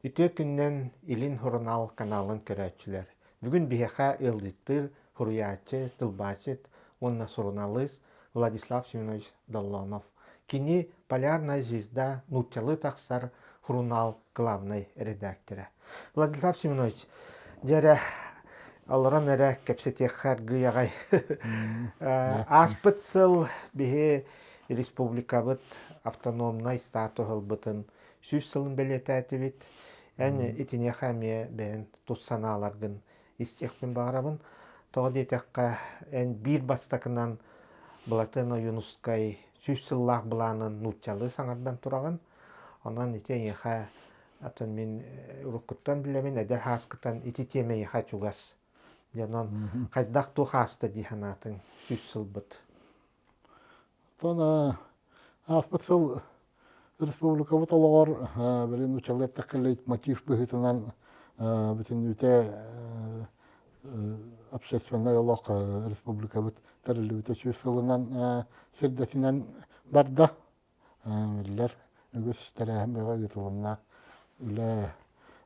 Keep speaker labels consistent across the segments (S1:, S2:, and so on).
S1: Үтүө күнүнэн Илин сурунаал каналын көрөөччүлэр! Бүгүн биһиэхэ ыалдьыттыыр суруйааччы, тылбаасчыт уонна суруналыыс Владислав Семенович Доллонов. Кини «Полярная звезда» нууччалыы тахсар сурунаал главнай эрэдээктэрэ. Владислав Семенович, дьэ эрэ олорон эрэ кэпсэтиэххэ аргыый аҕай. Ааспыт сыл биһи республикабыт автономнай статус ылбытын 100 сылын бэлиэтээтибит. Эн итиниэхэ эмиэ бэйэн тус санааларгын истиэхпин баҕарабын. Тоҕо диэтэххэ, эн биир бастакынан Былатыан Ойуунускай 100 сыллаах былаанын нууччалыы саҥардан тураҕын. Онон ити эйиэхэ атын мин уруккуттан билэбин, эдэр һааскытан ити тиэмэ эйиэхэ чугас. Дьэ онон хайдах туох ааста дии санаатыҥ 100 сылбыт?
S2: Оттон ааспыт сыл республикабыт олоҕор били нууччалыы эттэххэ лейтмотив быһыытынан бүтүннүүтэ общественнай олох республикабыт тэриллибитэ 100 сылынан сирдэтинэн барда. Биллэр үгүс тэрээһин бөҕө ыытылынна. Үлэ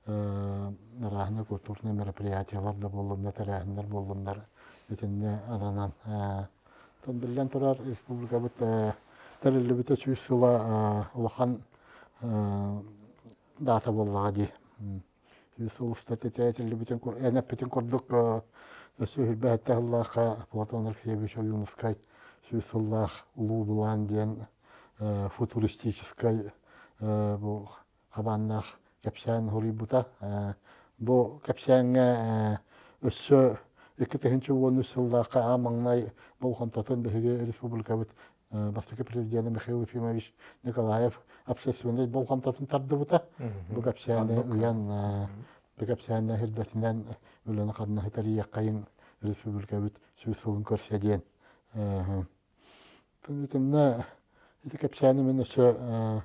S2: арааһынай культурнай мероприятиелар да буоллуннар, тэрээһиннэр буоллуннар итиннэ ананан. Оттон биллэн турар, республикабыт тэриллибитэ 100 сыла улахан даата буоллаҕа дии. 100 сыл устата этиллибитин эн эппитин курдук өссө 27 сыллаахха Платон Алексеевич Ойуунускай 100 сыллаах Улуу Былаан диэн футуристическай бу хабааннаах кэпсээн суруйбута. Бу кэпсээҥҥэ өссө 2013 сыллаахха аан маҥнай болҕомтотун биһиги республикабыт бастакы президенэ Михаил Ефимович Николаев общественнай болҕомтотун тардыбыта. Бу кэпсээни ыйан бу кэпсээннэ сирдэтинэн үлэни-хамнаһы тэрийиэххэйин республикабыт 100 сылын көрсө диэн. Итиннэ ити кэпсээни мин өссө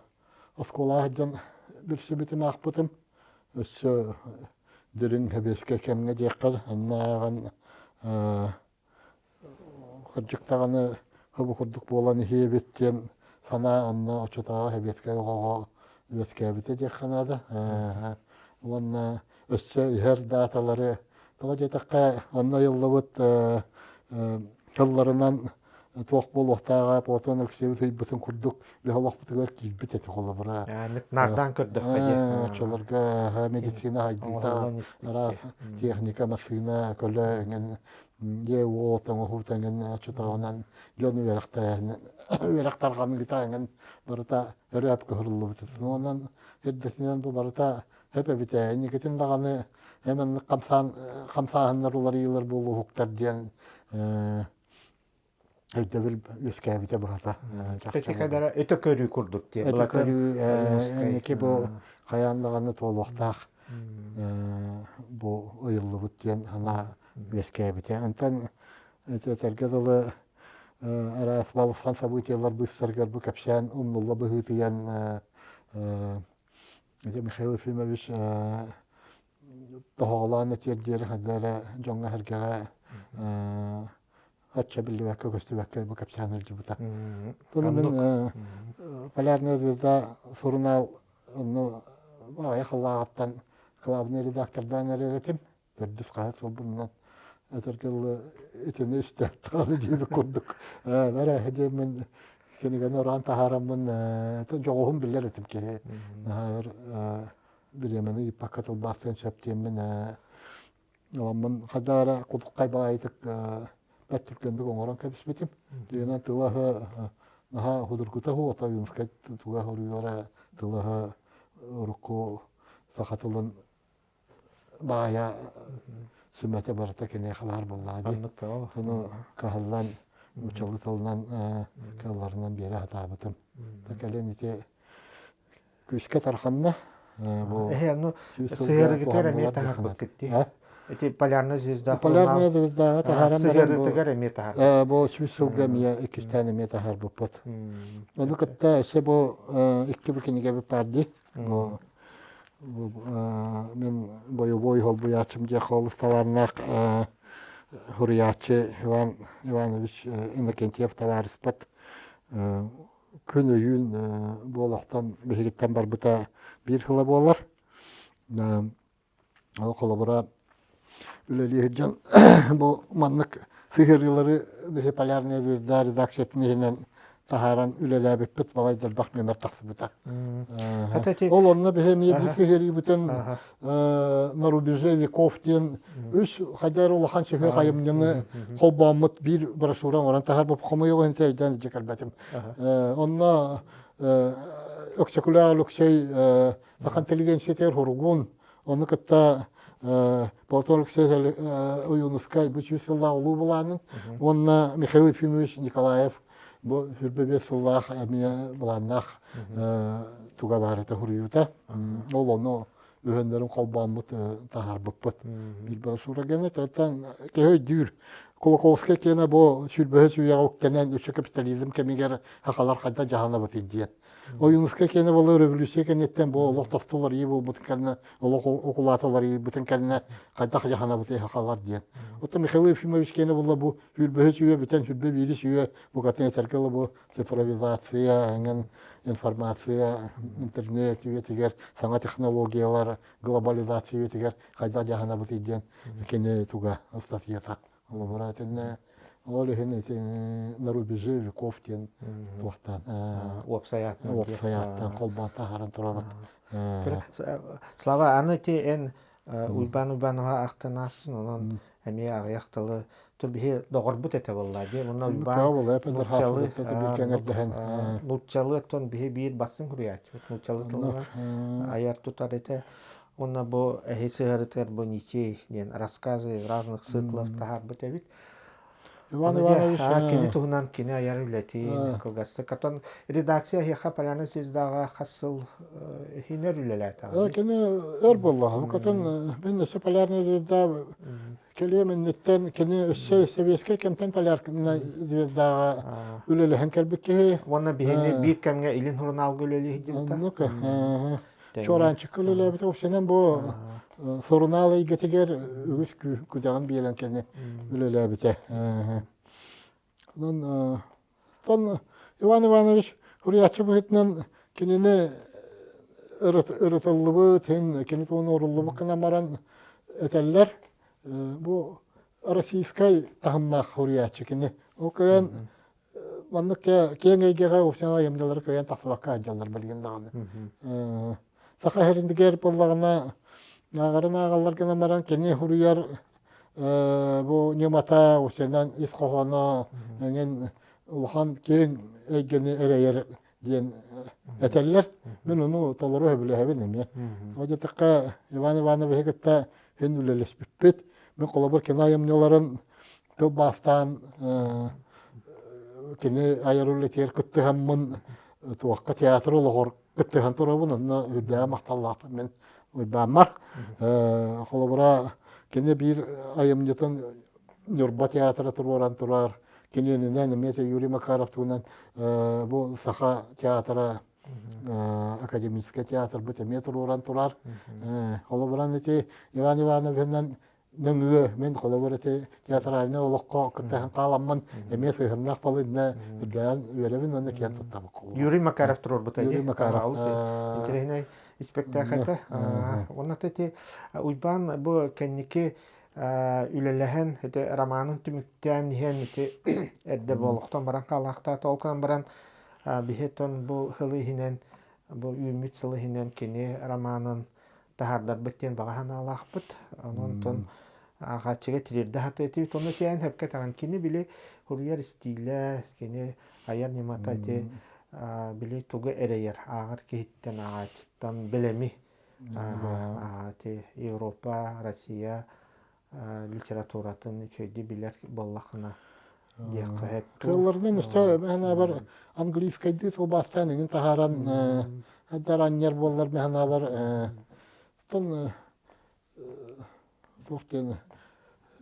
S2: оскуолаҕа сылдьан билсибитим, аахпытым. Өссө дириҥ сэбиэскэй кэмҥэ диэххэ, онно ааҕан кырдьык даҕаны бу курдук буолан иһиэ эбит диэн санаа онно оччотооҕу сэбиэскэй оҕоҕо үөскээбитэ диэххэ наада. Уонна өссө иһэр дааталары тоҕо диэтэххэ онно ыйыллыбыт тылларынан туох буолуохтааҕа Платон Алексеевич ыйбытын курдук биһи олохпутугар киирбит этэ холобура.
S1: Наардаан көрдөххө диэ.
S2: Оччолорго медицина сайдыыта, араас техника, массыына, көлө эҥин дьиэ-уот оҥоһуута эҥин оччотооҕунан дьон үөрэхтээһин үөрэх тарҕаныыта эҥин барыта өрөөп көһөрүллүбүт. Онон эрдэтинэн бу барыта сөп эбитэ. Инникитин даҕаны эмэнник хамсаан хамсааһыннар уларыйыылар буолуоһуктар диэн өйдөбүл үөскээбитэ быһата.
S1: Чахчы өтө көрүү курдук диye.
S2: Өтө көрүү инники бу хайаан даҕаны туолуохтаах бу ыйыллыбыт диэн санаа үөскээбитэ. Онтон этэргэ дылы араас балысхан событиелар быыстарыгар бу кэпсээн умнулла быһыытыйан Михаил Ефимович тоһоҕолоон этиэр диэри ханна эрэ дьоҥҥо-сэргэҕэ оччо биллибэккэ көстүбэккэ бу кэпсээн сылдьыбыта. Туну мин Полярная звезда сурунаал онно аҕыйах сыллааҕыттан главный редактордаан эрэр этим. Төрдүс хаһыс сылбынынан этэргэ дылы итини истээт даҕаны диэбит курдук эрэ диэммин кинигэни ороон таһаараммын дьоҕуһум биллэр этим киһи наһаа өр бириэмэни ыыппакка тылбаастыан сөп диэммин ыламмын хайдах эрэ кулуккай баҕайытык бэрт түргэнник оҥорон кэбиспитим. Диэнэн тыла-өһө наһаа судургута суох Ойуунускай туга суруйара тыла-өһө урукку саха тылын баайа сүмэтэ барыта киниэхэ баар буоллаҕа дии. Ону кыһаллан нууччалыы тылынан кыалларынан биэрэ сатаабытым. Кэлин ити күүскэ тарханна. Бу
S1: Эһэ, ну сыһыарыгытыгар эмиэ таһаарбыккыт дии. Ити Полярная звезда
S2: Полярная звездаҕа таһааран
S1: сыһыарытыгар эмиэ таһаар.
S2: Бу 100 сылга эмиэ иккистээн эмиэ таһаарбыппыт. Ону кытта өссө бу икки бу кинигэбит баар дии. Бу мин бойобуой холбуйааччым диэх олус талааннаах суруйааччы Иван Иванович Иннокентьев табаарыспыт күн өйүүн бу олохтон биһигиттэн барбыта биир сыла буолар. Ол холобура үлэлии сылдьан бу маннык сыһыарыылары биһи Полярная звезда редакциятын иһинэн таһааран үлэлээбиппит балайда элбэх нүөмэр тахсыбыта. Ол онно биһи эмиэ биир сыһыарыыбытын на рубеже веков диэн үс хайдар улахан сүһүөх айымньыны холбооммут биир брошюра оҥорон таһаарбыт хомойуох иһин өйдөөн илдьэ кэлбэтим. Онно Өксөкүлээх Өлөксөй Саха интеллигенциятыгар Хургун, ону кытта Платон Алексеевич Ойуунускай бу 100 сыллаах улуу былаанын уонна Михаил Ефимович Николаев бу 25 сыллаах эмиэ былааннаах туга баар этэ суруйуута. Ол ону үһөннөрүн холбооммут таһаарбыппыт. Биир брошюра гэнэ тантан киһи өйдүүр. Кулаковскай киэнэ бу сүүрбэһис үйэҕэ үктэнэн өссө капитализм кэмигэр сахалар хайдах дьаһанабытый диэн. Ойуунускай киэнэ буолла революция кэнниттэн бу олох тосту уларыйыы буолбутун кэннэ, олох укулаата уларыйбытын кэннэ хайдах дьаһанабытый сахалар диэн. Оттон Михаил Ефимович киэнэ буолла бу сүүрбэһис үйэ бүтэн 21 үйэ букатын этэргэ дылы бу цифровизация, эҥин информация, интернет үйэтигэр саҥа технологиялар, глобализация үйэтигэр хайдах дьаһанабытый диэн кини туга ыстатыйата. Холобура итиннэ ол иһин ити на рубеже веков диэн туохтаан
S1: уопсай аатынан
S2: уопсай ааттаан холбоон таһааран турабыт.
S1: Слава, аны ити эн Уйбаан Уйбаанова ахтан аастын, онон эмиэ аҕыйах тылы биһи доҕорбут этэ буолла дии. Уонна Уйбаан нууччалыы нууччалыы оттон биһи биир бастыҥ суруйааччыбыт нууччалыы тылынан айар тутар этэ. Уонна бу эһи сыһыарытыгар бу Ничей диэн рассказы разных циклов таһаарбыт эбит.
S2: Иван Иванович
S1: кини туһунан кини айар үлэтин кылгастык. Оттон редакция эһиэхэ Поляна Звездаҕа хас сыл иһинэр үлэлээтэҕин?
S2: Кини өр буолла. Букатын мин өссө Полярная звезда кэлиэм инниттэн кини өссө сэбиэскэй кэмтэн Полярная звездаҕа үлэлэһэн кэлбит киһи.
S1: Уонна биһини биир кэмҥэ Илин сурунаалга үлэлии сылдьыбыта.
S2: Оннук. Чуораанчыкка үлэлээбитэ. Общинан бу сурунаал эйгэтигэр үгүс күдэҕин биэрэн кини үлэлээбитэ. Онон оттон Иван Иванович суруйааччы быһыытынан кинини ырытыллыбыт, кини тугун ууруллубут гынан баран этэллэр. Бу российскай таһымнаах суруйааччы кини. Ол кыайан Маннык киэҥ эйгэҕэ уопсайынан айымньылары кыайан тахсыбакка сылдьаллар билигин даҕаны. Саха сиринигэр буоллаҕына ааҕарын ааҕаллар гынан баран кини суруйар бу ньымата уопсайынан ис хоһооно эҥин улахан киэҥ эйгэни эрэйэр диэн этэллэр. Мин ону толору сөбүлэһэбин эмиэ. Ол диэтэххэ Иван Ивановиһы кытта син үлэлэспиппит. Мин холобур кини айымньыларын тылбаастаан кини айар үлэтигэр кыттыһаммын туохха театр олоҕор кыттыһан турабын онно үрдээҕи махталлаахпын мин уйбааммар. Холобура кини биир айымньытын Ньурба театра туруоран турар киниэнинэн эмиэ Юрий Макаров туһунан бу Саха театра академическай театрбыт эмиэ туруоран турар. Холобуран ити Иван Ивановичынан нөҥүө мин холобур ити театральнай олоххо кыттыһан хааламмын эмиэ сыһыннаах балыынна үрдээн үөрэбин уонна киэн туттабын.
S1: Юрий Макаров туруорбута
S2: Юрий Макаров.
S1: Олус интэриэһинэй испэктээк этэ. Уонна ити Уйбаан бу кэнники үлэлэһэн ити романын түмүктээн иһэн ити эрдэ буолуохтан баран хаалаахтаата. Ол гынан баран биһи бу сыл иһинэн бу үүммүт сыл иһинэн кини романын таһаардарбыт диэн баҕа санаалаахпыт. Онон онтон ааҕааччыга тириэрдэ сатыы этибит. Ону тиэйэн сөпкө этэҕин. Кини били суруйар истиилэ, кини айар ньымата ити били тугу эрэйэр ааҕар киһиттэн, ааҕааччыттан бэлэми ити Европа, Россия литературатын үчүгэйдик билэр буоллаххына диэххэ сөп.
S2: Кыалларынан өссө санаабар английскайдыы тылбаастаан эҥин таһааран аранньар буоллар мин санаабар оттон туох диэн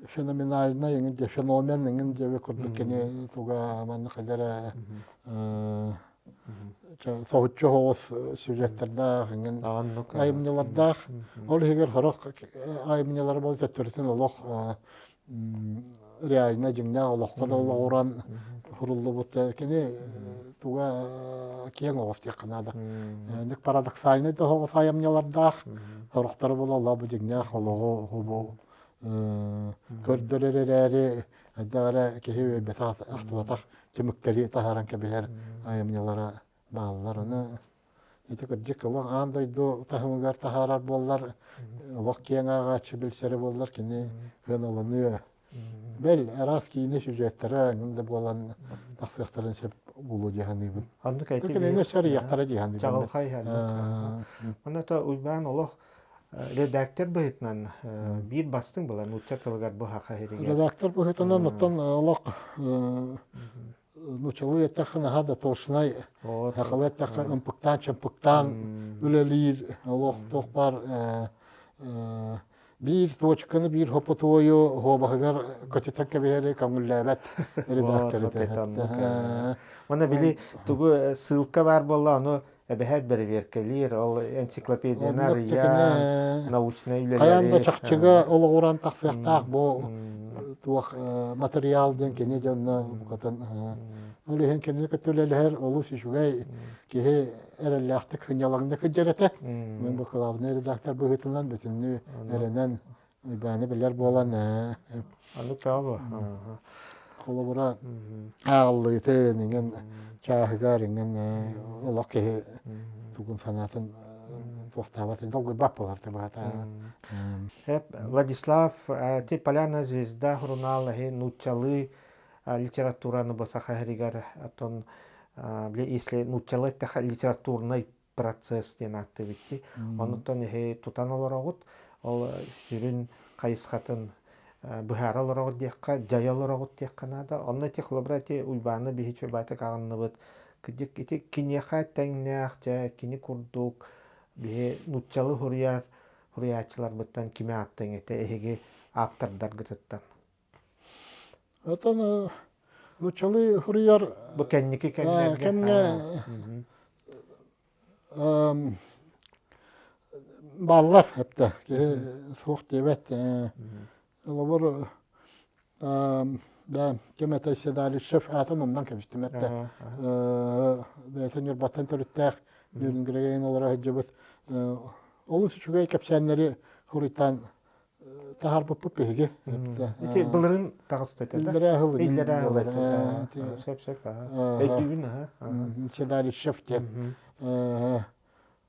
S2: феноменальнай эҥин диэ феномен эҥин диэбит курдук кини туга маннык эрэ соһуччу соҕус сюжеттардаах эҥин айымньылардаах ол иһигэр сорох айымньылара буол төттөрүтүн олох. реально дьиҥнээх олоххо да олоҕуран суруллубут кини туга киэҥ оҕус диэххэ наада. Ник парадоксальнай да оҕус айымньылардаах, сорохторо буолаллар бу дьиҥнээх олоҕу бу көрдөрөр эрээри хайдах эрэ киһи өйбөтөх ахтыбатах түмүктэри таһааран кэбиһэр айымньылара бааллар. Ону ити кырдьык олох аан дойду таһымыгар таһаарар буоллар, олох киэҥ ааҕааччы билсэрэ буоллар кини сыаналаныа. Бэл, араас киинэ сюжеттара эҥин да буолан тахсыахтарын сөп буолуо дии саныыбын.
S1: Оннук эти
S2: Кинини сарыйахтара дии саныыбын.
S1: Чаҕылхай оннук. Онно то Уйбаан олох редактор быһыытынан биир бастыҥ была нуучча тылыгар бу саха сиригэр.
S2: Редактор быһыытынан оттон олох нууччалыы эттэххэ наһаа да толстнай, сахалыы эттэххэ ымпыктаан-чымпыктаан үлэлиир олох туох баар биир точканы биир хопотуойу хуобаһыгар көтүтэн кэбиһэри көҥүллээбэт редактор этэ.
S1: Уонна били тугу ссылка баар буолла ону эбэһээт бэрэбиэркэлиир, ол энциклопедияны арыйан, научнай үлэлэри
S2: Хайаан да чахчыга олоҕуран тахсыахтаах бу туох материал диэн кини дьонно букатын ол иһин кинини кытта үлэлэһэр олус үчүгэй киһи эрэллээхтик сынньалаҥнык сылдьар этэ. Мин бу кылаабынай редактор быһыытынан бүтүннүү эрэнэн Уйбааны билэр буолан
S1: Аны таабы.
S2: Холобура ааҕыллыытын иҥин чааһыгар иҥин олох киһи тугун санаатын туохтаабат долгуйбат буолар табаата.
S1: Владислав, ти Полярная звезда журнал нууччалыы литератураны бу саха сиригэр оттон если нууччалыы литературный процесс диэн ааттыыбыт дии. Онуттан эһи тутан олороҕут, ол сүрүн хайысхатын быһаара олороҕут диэххэ, дьайа олороҕут диэххэ наада. Онно ити холобура ити Уйбааны биһи чуйбаатык аҕынныбыт. Кырдьык ити киниэхэ тэҥнээх, дьэ кини курдук биһи нууччалыы суруйар суруйааччыларбыттан кими ааттыаҥ этэ эһиги ааптардаргытыттан?
S2: Оттон нууччалыы суруйар
S1: Бу кэнники кэмнэргэ
S2: кэмҥэ бааллар эптэ киһи суох диэбэт. Холобур да ким этэй Седалищев аатын умнан кэбистим этэ. Бэйэтэ Ньурбаттан төрүттээх Ньүрүнгүрэгейин олоро сылдьыбыт олус үчүгэй кэпсээннэри суруйтаан таһаарбыппыт биһиги.
S1: Ити былырын таҕыста этэ да?
S2: Иллэрээ сыл
S1: Иллэрээ сыл этэ. Сөп сөп. Өйдүүбүн аха.
S2: Седалищев диэн.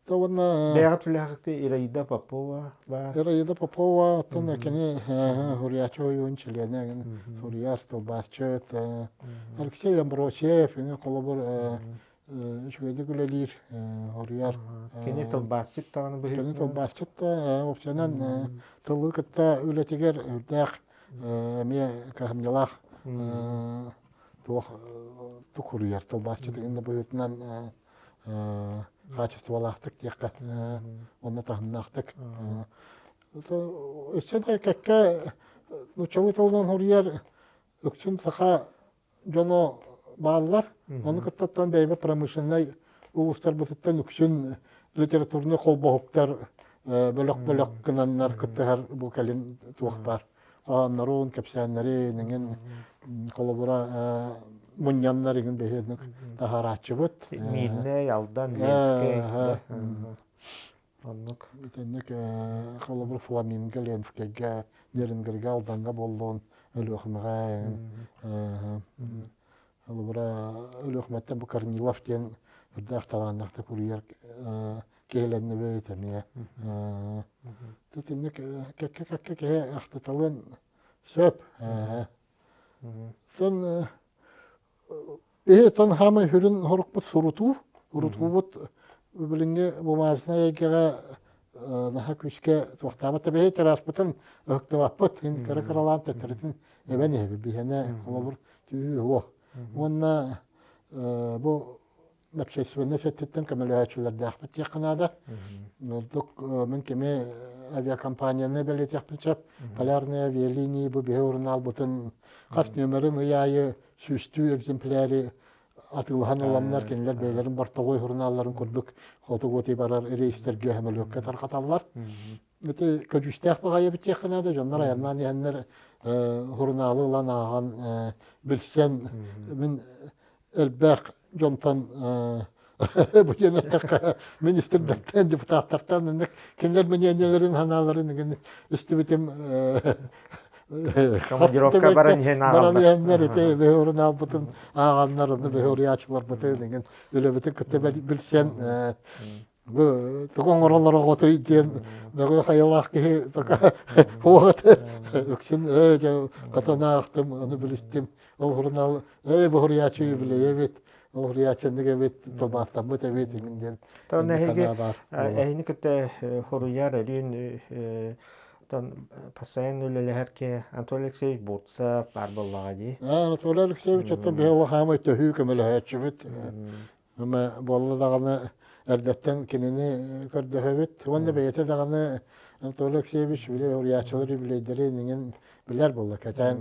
S2: То уонна
S1: Бэйэҕит үлэһэхти Ираида Попова баар.
S2: Ираида Попова оттон кини суруйааччы ойуун чилиэнэ суруйар тылбаасчыт Алексей Амбросьев холобур үчүгэйдик үлэлиир, хоруйар.
S1: Кини тылбаасчыт даҕаны быһыытынан.
S2: Кини тылбаасчыт да, уопсайынан тылы кытта үлэтигэр үрдээх эмиэ кыһамньылаах туох тукуруйар тылбаасчыт да быһыытынан хаачыстыбалаахтык диэххэ уонна таһымнаахтык. Өссө да кэккэ нууччалыы тылынан хоруйар үксүн саха дьоно бааллар. Ону кыттаттан бэйэбит промышленнай улуустарбытыттан үксүн литературнай холбоһуктар бөлөх-бөлөх гынаннар кыттыһар бу кэлин туох баар. Хоһооннорун, кэпсээннэрин, иҥин холобура мунньаннар иҥин бэһиэнник таһаарааччыбыт.
S1: Миирнэй, Алдан, Ленскэй. Оннук.
S2: Итинник холобур Фламинго, Ленскэйгэ, Нерюнгригэ, Алдаҥҥа буоллун, Өлүөхүмэҕэ холобура Өлүөхүмэттэн бу Корнилов диэн үрдээх талааннаахтык уруйар киһилэннибит эмиэ. Итинник кэккэ-кэккэ киһи ахтыталыан сөп. Сон Иһиттэн хаамай сүрүн сорукпут сурутуу. Урутуубут билиҥҥи бумажнай эйгэҕэ наһаа күүскэ туохтаабат да биһи тирааспытын ыһыктыбаппыт. Ин кыра-кыралаан төттөрүтүн эбэн иһэбит. Биһиэнэ холобур түһүү уо. Уонна бу общественность өттүттэн көмөлөһөөччүлэрдээхпит диэххэ наада. Ордук мин кими авиакомпанияны бэлиэтиэхпин сөп. Полярные авиалинии бу биһи сурунаалбытын хас нүөмэрин ый аайы сүүстүү экземпляри атыылаһан ыланнар кинилэр бэйэлэрин бортовой сурунаалларын курдук хоту-уотуй барар рейстэргэ самолетка тарҕаталлар. Ити көдьүүстээх баҕайы эбит диэххэ наада, дьоннор айаннаан иһэннэр сурунаалы ылан ааҕан билсэн мин элбэх дьонтон бу диэн эттэххэ министрдэртэн, депутаттартан инник кинилэр мнениелэрин, санааларын игин истибитим
S1: Командировка баран иһэн
S2: баран иһэннэр ити бөһү ааҕаннар, ону бөһү уруйааччыларбытын игин үлэбитин кытта билсэн Бу тугу оҥороллор оҕотуй диэн мөҕүө хайалаах киһи пока уоҕаты үксүн ээ дьэ хатанаахтым ону билистим ол сурунаал ээ бу суруйааччы юбилейа эбит ол суруйааччыннык эбит тылбаастаммыт эбит иҥин диэн
S1: Тон эһиги эһини кытта хоруйар өрүүн тон постоянно үлэлэһэр ки Анатолий Алексеевич Бурцев баар буоллаҕа дии.
S2: Анатолий Алексеевич оттон биһи олох аамай төһүү көмөлөһөөччүбүт Ама буолла даҕаны эрдэттэн кинини көрдөһөбүт уонна бэйэтэ даҕаны Анатолий Алексеевич били уруйааччылар юбилейдэрин иҥин билэр буолла кэтээн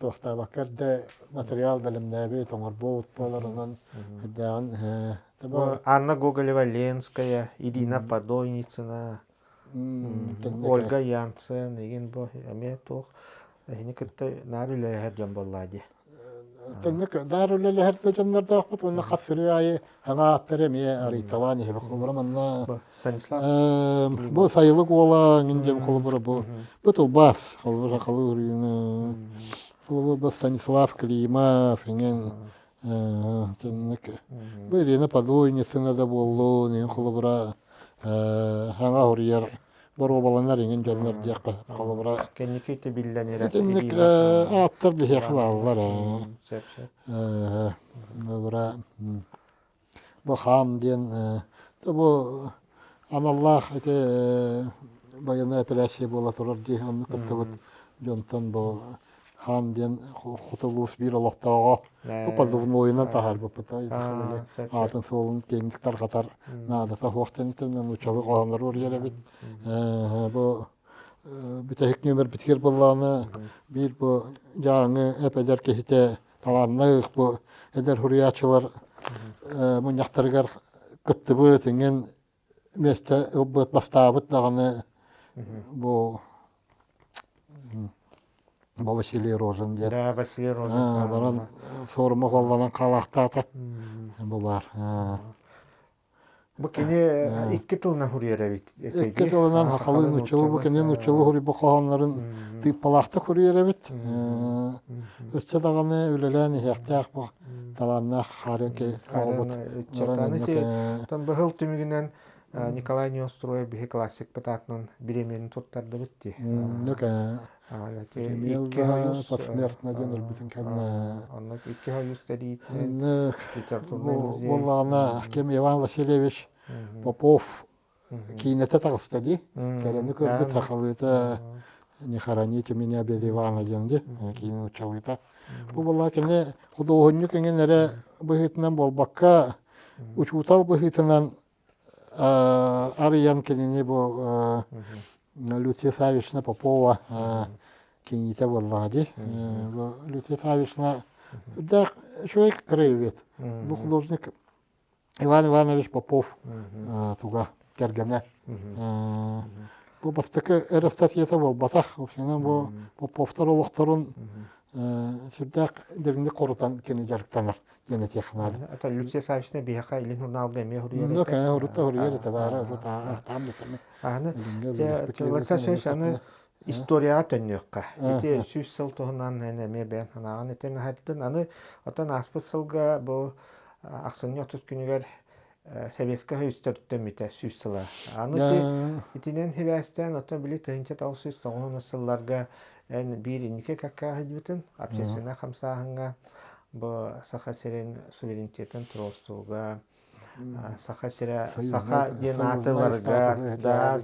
S2: туохтаабакка эрдэ материал бэлэмнээбит оҥорбут буолар онон үрдээҕин
S1: Анна Гоголева Ленская, Ирина Подойницына, Ольга Янцен игин бу эмиэ туох эһини кытта наар үлэлэһэр дьон буоллаа дии.
S2: Тэнник наар үлэлэһэр да дьоннордоохпут уонна хас сырыы аайы саҥа ааттары эмиэ арыйталаан иһэбит. Холобура манна
S1: Станислав
S2: бу Сайылык уола иҥин диэн холобура бу бу тылбаас холобура сахалыы уруйуну холобура бу Станислав Климов иҥин Тэнник бу Ирина Подвойницына да буоллун иҥин холобура саҥа уруйар боруобаланар иҥин дьоннор диэххэ холобура
S1: Кэнники ити биллэн эрэр
S2: итинник ааттар биһиэхэ бааллар
S1: сөп сөп
S2: холобура бу хаан диэн бу аналлаах ити байыаннай операция буола турар дии онно кыттыбыт дьонтон бу Хаан диэн хоту улуус биир олохтооҕо бу позывнойунан таһаарбыппыт аатын суолун киэҥник тарҕатар наадата суох диэн нууччалыы хоһооннору уруйар эбит бу бүтэһик нүөмэрбитигэр буоллаҕына биир бу дьааҥы эп-эдэр киһитэ талааннаах бу эдэр суруйааччылар мунньахтарыгар кыттыбыт иҥин миэстэ ылбыт бастаабыт даҕаны бу Бу Василий Рожин диэн.
S1: Да, Василий Рожин.
S2: Баран форума холлонон хаалаахтаата. Бу баар.
S1: Бу кини икки тылынан хуруйар эбит.
S2: Икки тылынан хахалыы нууччалыы бу кини нууччалыы хуруйбу хоһооннорун тыыппалаахтык хуруйар эбит. Өссө даҕаны үлэлээн иһиэхтээх бу талааннаах хаарын оҕобут.
S1: Ыччатаны быһыл түмүгүнэн Николай Неустроев биһи классикпыт аатынан бириэмийэни туттардыбыт дии.
S2: Икки хойус посмертно диэн өлбүтүн кэннэ.
S1: Онно икки хойус сэриитинэн литературнай музей.
S2: Буоллаҕына ким Иван Васильевич Попов киинэтэ таҕыста дии. Кэрэни көрбүт сахалыыта Не хороните меня без Ивана диэн дии киинэ нууччалыыта. Бу буоллаҕа кини худуоһунньук эҥин эрэ быһыытынан буолбакка учуутал быһыытынан арыйан кинини бу Люция Саввична Попова киниитэ буоллаҕа дии. Бу Люция Саввична үрдээх үчүгэй краевед. Бу художник Иван Иванович Попов туга кэргэнэ. Бу бастакы эр ыстатыйата буолбатах. Вообще бу Поповтар олохторун сүрдээх дириҥник хорутан кини дьарыктанар. диэн этиэххэ наада.
S1: Это Люция Саввична биһиэхэ Илин журналга эмиэ суруйар
S2: этэ. Урут суруйар этэ баара, урут аатаам да
S1: Аны Владислав аны историяҕа төннүөххэ. Ити 100 сыл туһунан эмиэ бэйэн санааҕын этэн аһардын. Аны оттон ааспыт сылга бу ахсынньы 30 күнүгэр Советскай Союз төрүттэммитэ 100 сыла. Аны итинэн сибээстээн оттон били 1990 сылларга эн биир инники кэккэ сылдьыбытын общественнай хамсааһыҥҥа бу Саха сирин суверенитетын туруорсууга Саха сирэ Саха диэн ааты ыларга да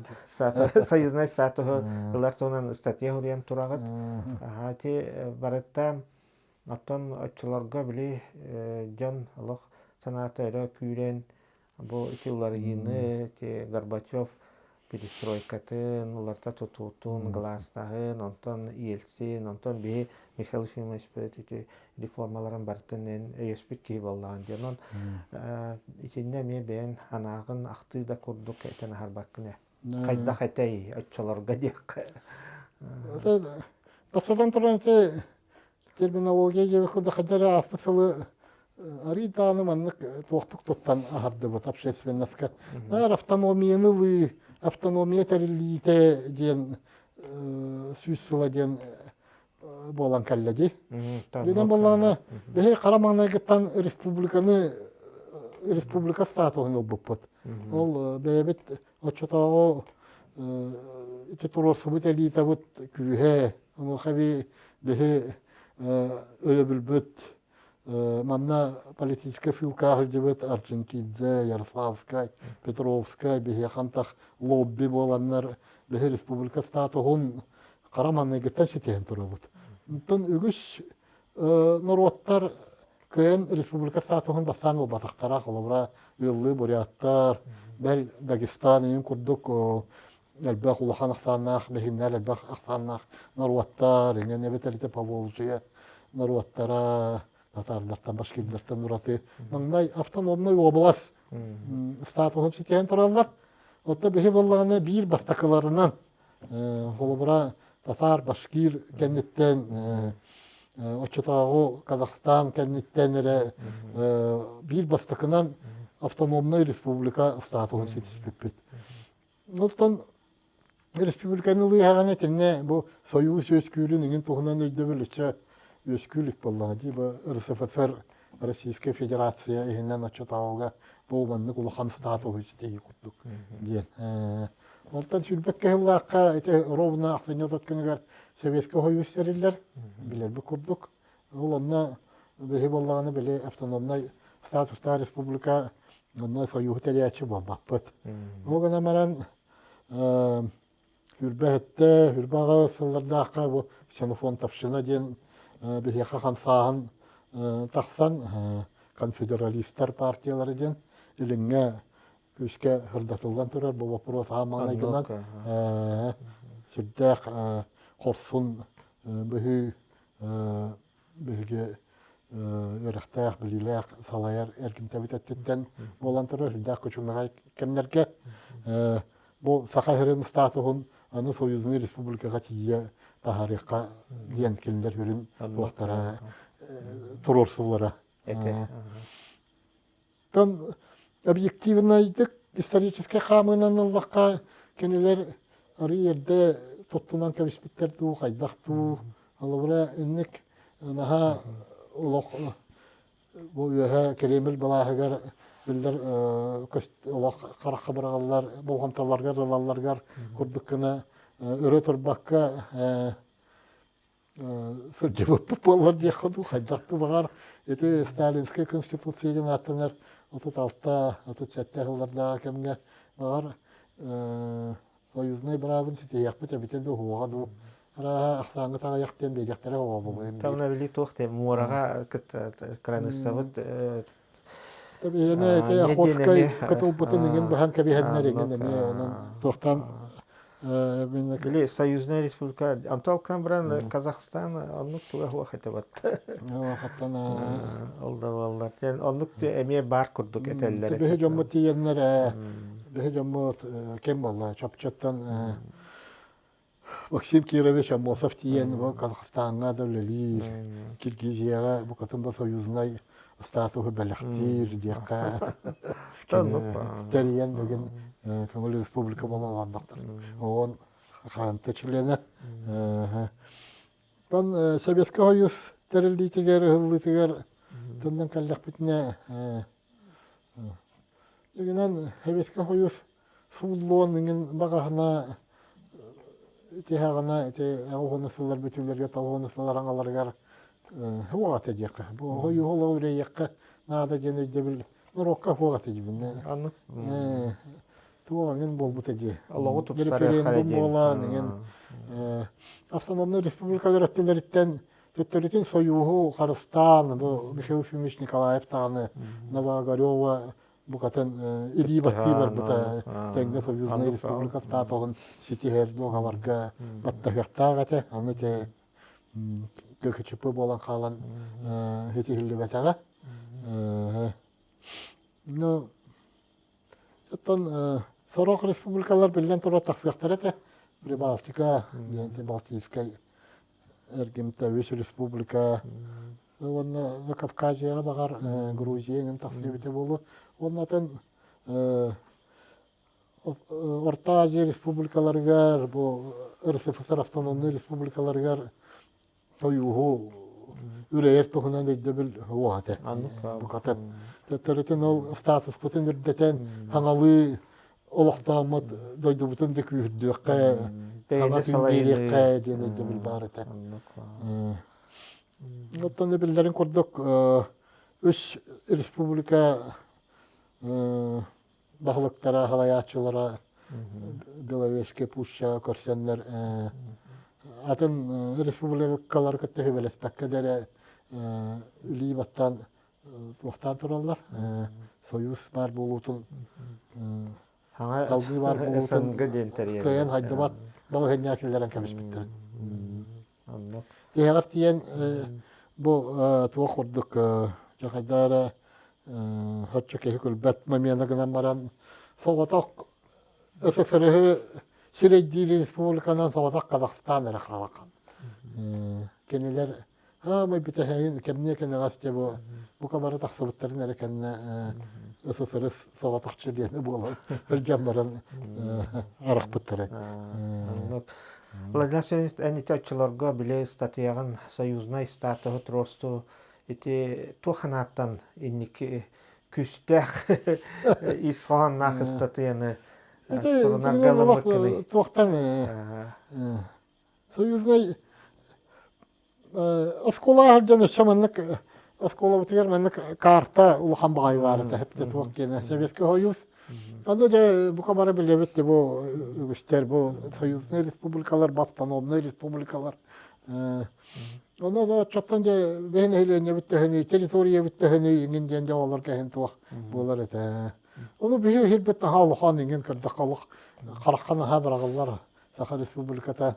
S1: союзнай статуһу ылар туһунан ыстатыйа суруйан тураҕыт. Ити барыта оттон оччолорго били дьон олох санаата өрө күүрэн Бу ити уларыйыыны ити Горбачев перестройкатын, уларыта тутуутун, гластаһын, онтон Ельцин, онтон биһи Михаил Ефимовичпыт ити реформаларын барытын эн өйөспүт киһи буоллаҕын диэн. Онон итиннэ эмиэ бэйэн анааҕын ахтыы да курдук этэн аһарбаккын ээ. Хайдах этэй оччолорго диэххэ.
S2: Бастатан туран ити терминология диэбит курдук хайдах эрэ ааспыт сылы арыый даҕаны маннык туохтук туттан аһардыбыт общественноска. Наар автономияны ылыы, автономия тэриллиитэ диэн сүүс сыла диэн буолан кэллэ дии. Динэн буоллаҕына, биһи хара маҥнайгыттан республиканы республика статуһун ылбыппыт. Ол бэйэбит оччотооҕу ити туруорсубут элитабыт күүһэ, онуоха биһи өйөбүлбүт Манна политическай ссылкаҕа сылдьыбыт Арджентидзе, Ярославскай, Петровскай биһиэхэ антах лобби буоланнар биһи республика статуһун хара маҥнайгыттан ситиһэн турабыт. Онтон үгүс норуоттар кыайан республика статуһун бастаан ылбатахтара. Холобура, ыаллыы буряттар, бэл Дагестан иһин курдук элбэх улахан ахсааннаах биһигиннэр элбэх ахсааннаах норуоттар, иҥэн эбэтэр ити Поволжье норуоттара, татаардартан, башкирдартан ураты маҥнай автономнай уобалас статуһун ситиһэн тураллар. Оттон биһи буоллаҕына биир бастакыларынан холобура татаар, башкир кэнниттэн оччотооҕу Казахстан кэнниттэн эрэ биир бастакынан автономнай республика статуһун ситиспиппит. Оттон республиканы ылыаҕына итиннэ бу Союз үөскүүрүн иҥин туһунан өйдөбүл өссө үөскүү илик буоллаҕа дии. Бу РСФСР Российская Федерация иһинэн оччотооҕуга бу маннык улахан статуһу ситиһии курдук диэн. Онтон сүүрбэккэ сыллаахха ити ровно ахсынньы отут күнүгэр Советскай Союз тэриллэр, билэрбит курдук. Ол онно биһи буоллаҕына били автономнай статустаах республика онно союһу тэрийээччи буолбаппыт. Ол гынан баран Үрбэһиттэ, Үрбэҕэ сыллардаахха бу Ксенофонтовщина диэн биһиэхэ хамсааһын тахсан конфедералистар партиялара диэн илиҥҥэ күүскэ сырдатыллан турар бу боппуруос аан маҥнайгынан сүрдээх хорсун быһыы биһиги үөрэхтээх, билиилээх салайар эргимтэбит өттүттэн буолан турар сүрдээх күчүмэҕэй кэмнэргэ бу Саха сирин статуһун аны союзный республикаҕа тиийэ таһаарыахха диэн кинилэр сүрүн туохтара туруорсуулара. Оттон объективнайдык историческай хаамыынан ыллахха, кинилэр арыый эрдэ туттунан кэбиспиттэр дуу, хайдах дуу, холобура инник наһаа олох бу үөһэ Кремль былааһыгар биллэр олох харахха быраҕыллар болҕомтолоргор ылалларгар курдук гына өрө турбакка сылдьыбыппыт буоллар диэххэ дуу, хайдах да баҕар ити Сталинскай конституция диэн ааттанар 36 37 сыллардааҕы кэмҥэ баҕар союзнай быраабын ситиһиэхпит эбитэ дуу, уһуоҕа дуу арааһа ахсааҥҥыт аҕыйах диэн биэриэхтэрэ оҕо буолуо.
S1: Тавна били туох те муораҕа кытта кыраныыссабыт
S2: Эбиһиэнэ ити Охотскай кытылбытын иҥин быһан кэбиһэннэр иҥин эмиэ онон туохтан
S1: Били союзная республика Антон Алкан Казахстан оннук туга хуох этэ батта.
S2: Хаттан
S1: Ол да буоллар. Оннук эмиэ баар курдук этэллэр.
S2: Биһи дьоммут тиийэннэр биһи дьоммут ким буолла Чопчоттон Максим Кирович Аммосов тиийэн бу Казахстаҥҥа да үлэлиир, Киргизияҕа букатын да союзнай статуһу бэлэхтиир диэххэ тэрийэн бүгүн көҥүл республика буолан олордохтор. Оон хаанта чилиэнэ. Оттон Советскай Союз тэриллиитигэр, ыһыллыытыгар төннөн кэллэхпитинэ Дьиҥинэн Советскай Союз сууллуон иҥин баҕаһына тиһэҕинэ ити оҕону сыллар бүтүүлэргэ тоҕуону сыллар аҥаларыгар суох этэ диэххэ. Бу ойууһу олоҕу үрэйиэххэ наада диэн өйдөбүл норуокка суох этэ диибин.
S1: Аннык
S2: Туох эҥин буолбута дии.
S1: Олоҕу тупсарыахха
S2: Референдум буолан иҥин автономнай республикалар өттүлэриттэн төттөрүтүн сойууһу харыстаан бу Михаил Ефимович Николаев даҕаны Новоогарева букатын илии баттыы барбыта тэҥҥэ союзнай республика статуһун ситиһэр дуогабарга баттаһыахтаах этэ. Аны те ГКЧП буолан хаалан ситиһиллибэтэҕэ. Ну, оттон. Сорох республикалар биллэн турар тахсыахтара этэ. Прибалтика, диэн Балтийскай эргимтэ үс республика уонна Закавказьеҕа баҕар Грузия эҥин тахсыы эбитэ буолуо. Уонна атын Орто Азия республикаларыгар, бу РСФСР автономнай республикаларыгар сойууһу үрэйэр туһунан өйдөбүл суох этэ. Букатын. Төттөрүтүн ол статуспутун үрдэтэн, хаҥалыы олохтооммут дойдубутун да күүһүрдүөххэ, хаҥа тыын биэриэххэ диэн өйдөбүл баар этэ. Оттон биллэрин курдук үс республика баһылыктара, салайааччылара Беловежскай пущаҕа көрсөннөр атын республикалары кытта сүбэлэспэккэ да эрэ илии баттаан туохтаан тураллар. Союз баар буолуутун салгыы баар буолуутун кыайан хайдыбат балаһыанньаҕа киллэрэн кэбиспиттэр. Тиһэҕэр тиийэн бу туох курдук дьэ хайдах эрэ соччо киһи күлбэт момена гынан баран соҕотох СССР-ы сирэйдиир республиканан соҕотох Казахстан эрэ хаалахан. Кинилэр Хаамай бүтэһигин кэмниэ кэнэҕэс дьэ бу бука бары тахсыбыттарын эрэ кэннэ СССР соҕотох чилиэнэ буолан сылдьан баран арахпыттара.
S1: Оннук. Владимир Семенович, эн ити оччолорго били ыстатыйаҕын союзнай статуһу туруорсуу ити туох санааттан инники күүстээх ис хоһоонноох ыстатыйаны сурунарга ылыммыккыный?
S2: Туохтан Союзнай оскуолаҕа сылдьан өссө маннык оскуолабытыгар маннык карта улахан баҕайы баар этэ эппитэ туох диэнэ Советский Союз. Ону дьэ бука бары билэбит де бу үгүстэр бу союзнай республикалар, автономнай республикалар. Ону да оччоттон дьэ бэһин нэһилиэнньэбит төһөнүй, территориябыт төһөнүй иҥин диэн дьэ олор кэһин туох буолар этэ. Ону биһи иһирбит наһаа улахан иҥин көрдөххө олох харахха наһаа быраҕыллар Саха Республиката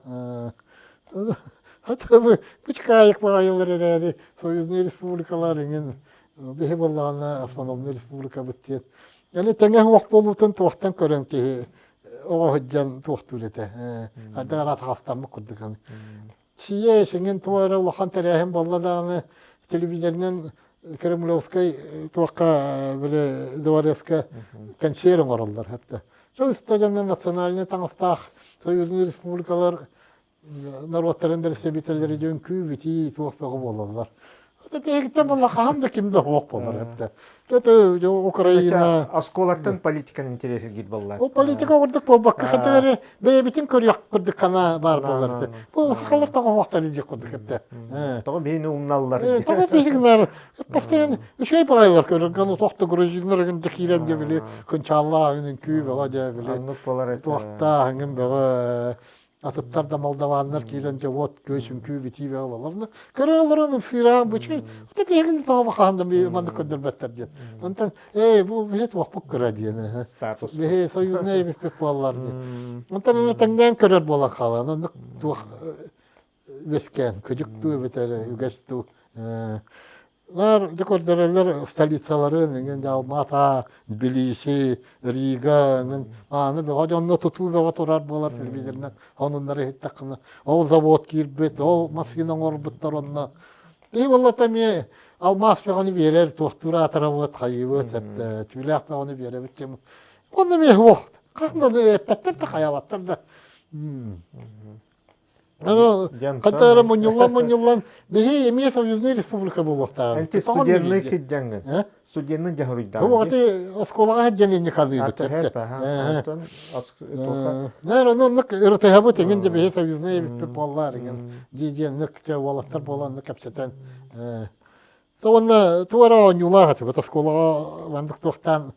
S2: Бычкаайык баҕайылар эрээри союзнай республикалар иҥин биһи буоллаҕына автономнай республикабыт диэн. Яны тэҥэ суох буолуутун туохтан көрөн киһи оҕо сылдьан туохтуур этэ. Хайдах эрэ атаҕастаммыт курдук. Сийэ сиҥин туох эрэ улахан тэрээһин буолла даҕаны телевизорынан Кремлевскай туохха били дворецка кэнсиэр оҥороллор хатта. Дьонно национальнай таҥастаах союзный республикалар норуоттарын бэрэстэбиитэллэрэ дьон үҥкүү-битии туох бөҕө буолаллар. Биһигиттэн буолла хаһан да ким да суох буолар эбитэ. Это Украина...
S1: Оскуолаттан политиканы интэриэһиргиир буолла.
S2: Ол политика курдук буолбакка хатыгары бэйэбитин көрүөх курдук хана баар буолар. Бу сахалар тоҕо уохтар дьик курдук эбитэ.
S1: Тоҕо биһини умналлар.
S2: Тоҕо биһигинэр постоянно үчүгэй баҕайылар көрөр тохто грузиннар гын да киирэн дьэ били кынчааллаах үҥкүү бөҕө дьэ били
S1: Оннук буолар этэ.
S2: туохтаах иҥин бөҕө Атыттар да молдаваннар киирэн дьэ уот күөс үҥкүү битии бөҕө буолар. Көрөн олорон ымсыыраан бу үчүгэй биһигини тоҕо хаһан да маннык көрдөрбөттөр диэн. Онтон ээ бу биһи туохпут кыра диэн.
S1: Статус.
S2: Биһи союзнай эбиппит буоллар диэн. Онтон аны тэҥнээн көрөр буолан хаалан оннук туох үөскээн көдьүк дуу эбэтэр үгэс дуу Наар дьэ көрдөрөллөр столицаларын, эҥин Алма-Ата, Тбилиси, Рига, эҥин ааны бөҕө дьонно тутуу бөҕө турар буолар телевизорынан сонуннары иһиттэххинэ ол завод киирбит, ол массыына оҥорбуттар онно. Киһи буоллата эмиэ алмаас бөҕөнү биэрэр, туохтуур аатырабыт, хайыыбыт, түүлээх бөҕөнү биэрэбит диэн. Онно эмиэ суох. Хаһан да эппэттэр да хайаабаттар да. Хата эрэ мунньуллан-мунньуллан, биһи эмиэ союзный республика буолуохтааҕын.
S1: Энти студенный сиддьаҥҥын. Студенный дьаһуруйдаҕын.
S2: Бу ати оскуолаҕа сылдьан инник ханыыбыт. Нээр ону оннук ырытыһабыт иҥин дьэ биһи союзный эбиппит буоллаар иҥин дии диэн дьэ уолаттар буолан оннук кэпсэтэн уонна туох эрэ оонньуулаах этибит оскуолаҕа маннык туохтаан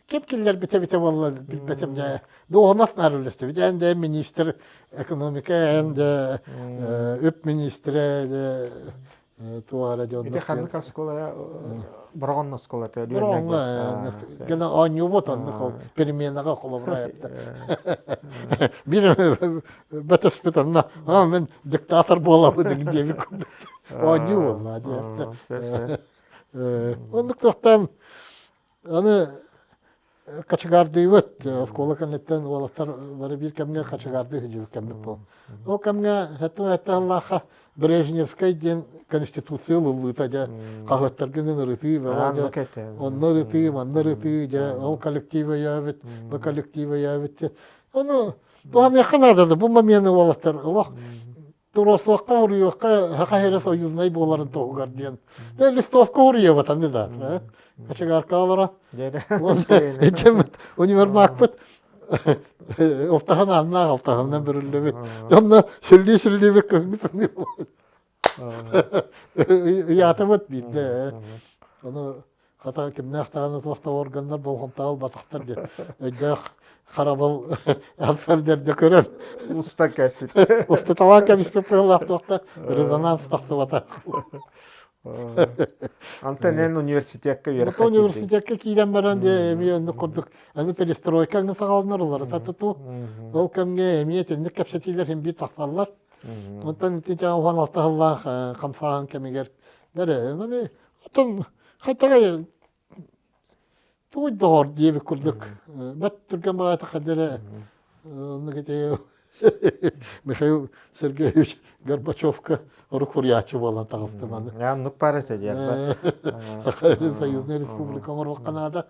S2: Ким киллэрбитэ эбитэ буолла билбэтим дьэ. Дуоһунас наар үллэстибит. Эн дэ министр экономика, эн дэ үп министрэ дэ туох эрэ дьон.
S1: Ити ханнык оскуола Бороҕон оскуолата
S2: Бороҕоҥҥо гына оонньуубут оннук ол переменаҕа холобура эптэ. Биир бөтөспүт онно а мен диктатор буолабын диэбит курдук оонньуу буолла диэптэ. Оннук тохтон Аны кочегардыыбыт. Оскуола кэнниттэн уолаттар бары биир кэмҥэ кочегардыы сылдьыбыт кэммит буол. Ол кэмҥэ сэттэ сыллаахха Брежневскэй диэн конституция ылыллыыта дьэ хаһыаттарга гын ырытыы бөҕө дьэ онно ырытыы манна ырытыы дьэ ол коллектив өйөөбүт бу коллектив өйөөбүт ону туһаныахха наада да бу момены уолаттар олох туруорсуохха уруйуохха саха сирэ союзнай буоларын туһугар диэн дьэ листовка уруйабыт аны да кочегарка олоро иччэммит универмагпыт ылтаһын ааннаах алтаһынан бүрүллүбүт онно сүллүү сүллүүбүт көҥү ыйаатыбыт биирдэ ону хата кимнээх даҕаны туох да органнар болҕомтоҕо ылбатахтар диэн өйдөөх харабыл алфердерде көрөн
S1: уста кэспит
S2: устаталаан кэбиспит быһыылаах туох да резонанс тахсыбата
S1: Антон эн университекка үөрэххэ
S2: университекка киирэн баран дьэ эмиэ оннук курдук аны перестройка аны саҕаланар уларыта тутуу ол кэмҥэ эмиэ итинник кэпсэтиилэр син биир тахсаллар онтон ити 16 сыллаах хамсааһын кэмигэр бэрэ маны оттон хайтаҕай Тугуй доҕор диэбит курдук бэрт түргэн баҕайытык хайда эрэ оннук ити Михаил Сергеевич Горбачевка орук суруйааччы буолан таҕыстым аны.
S1: Оннук баар этэ диэн.
S2: Саха Союзная Республика оҥоруохха наада.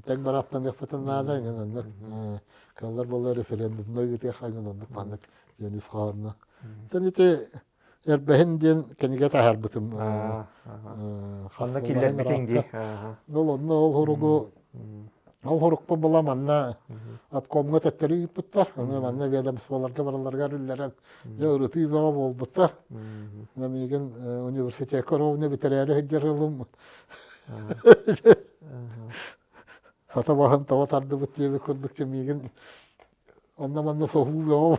S2: Тэҥ бараптаныахпытын наада. Иҥэн оннук кыаллар буолла референдумна ыытыахха иҥэн оннук маннык диэн ис хоһоонно. Тэн ити Эрбэһин диэн кинигэ таһаарбытым.
S1: Ханна киллэрбитиҥ дии.
S2: Ол онно ол хоругу ол хорукпун була манна обкомҥа төттөрү ыыппыттар. Ону манна ведомстволарга бараларыгар үллэрэн дьэ ырытыы бөҕө буолбуттар. Миигин университекка ровно бүтэрээри сылдьар ылым. Сата баһын тоҕо тардыбыт диэбит курдук миигин Онно-манна соһуу бөҕө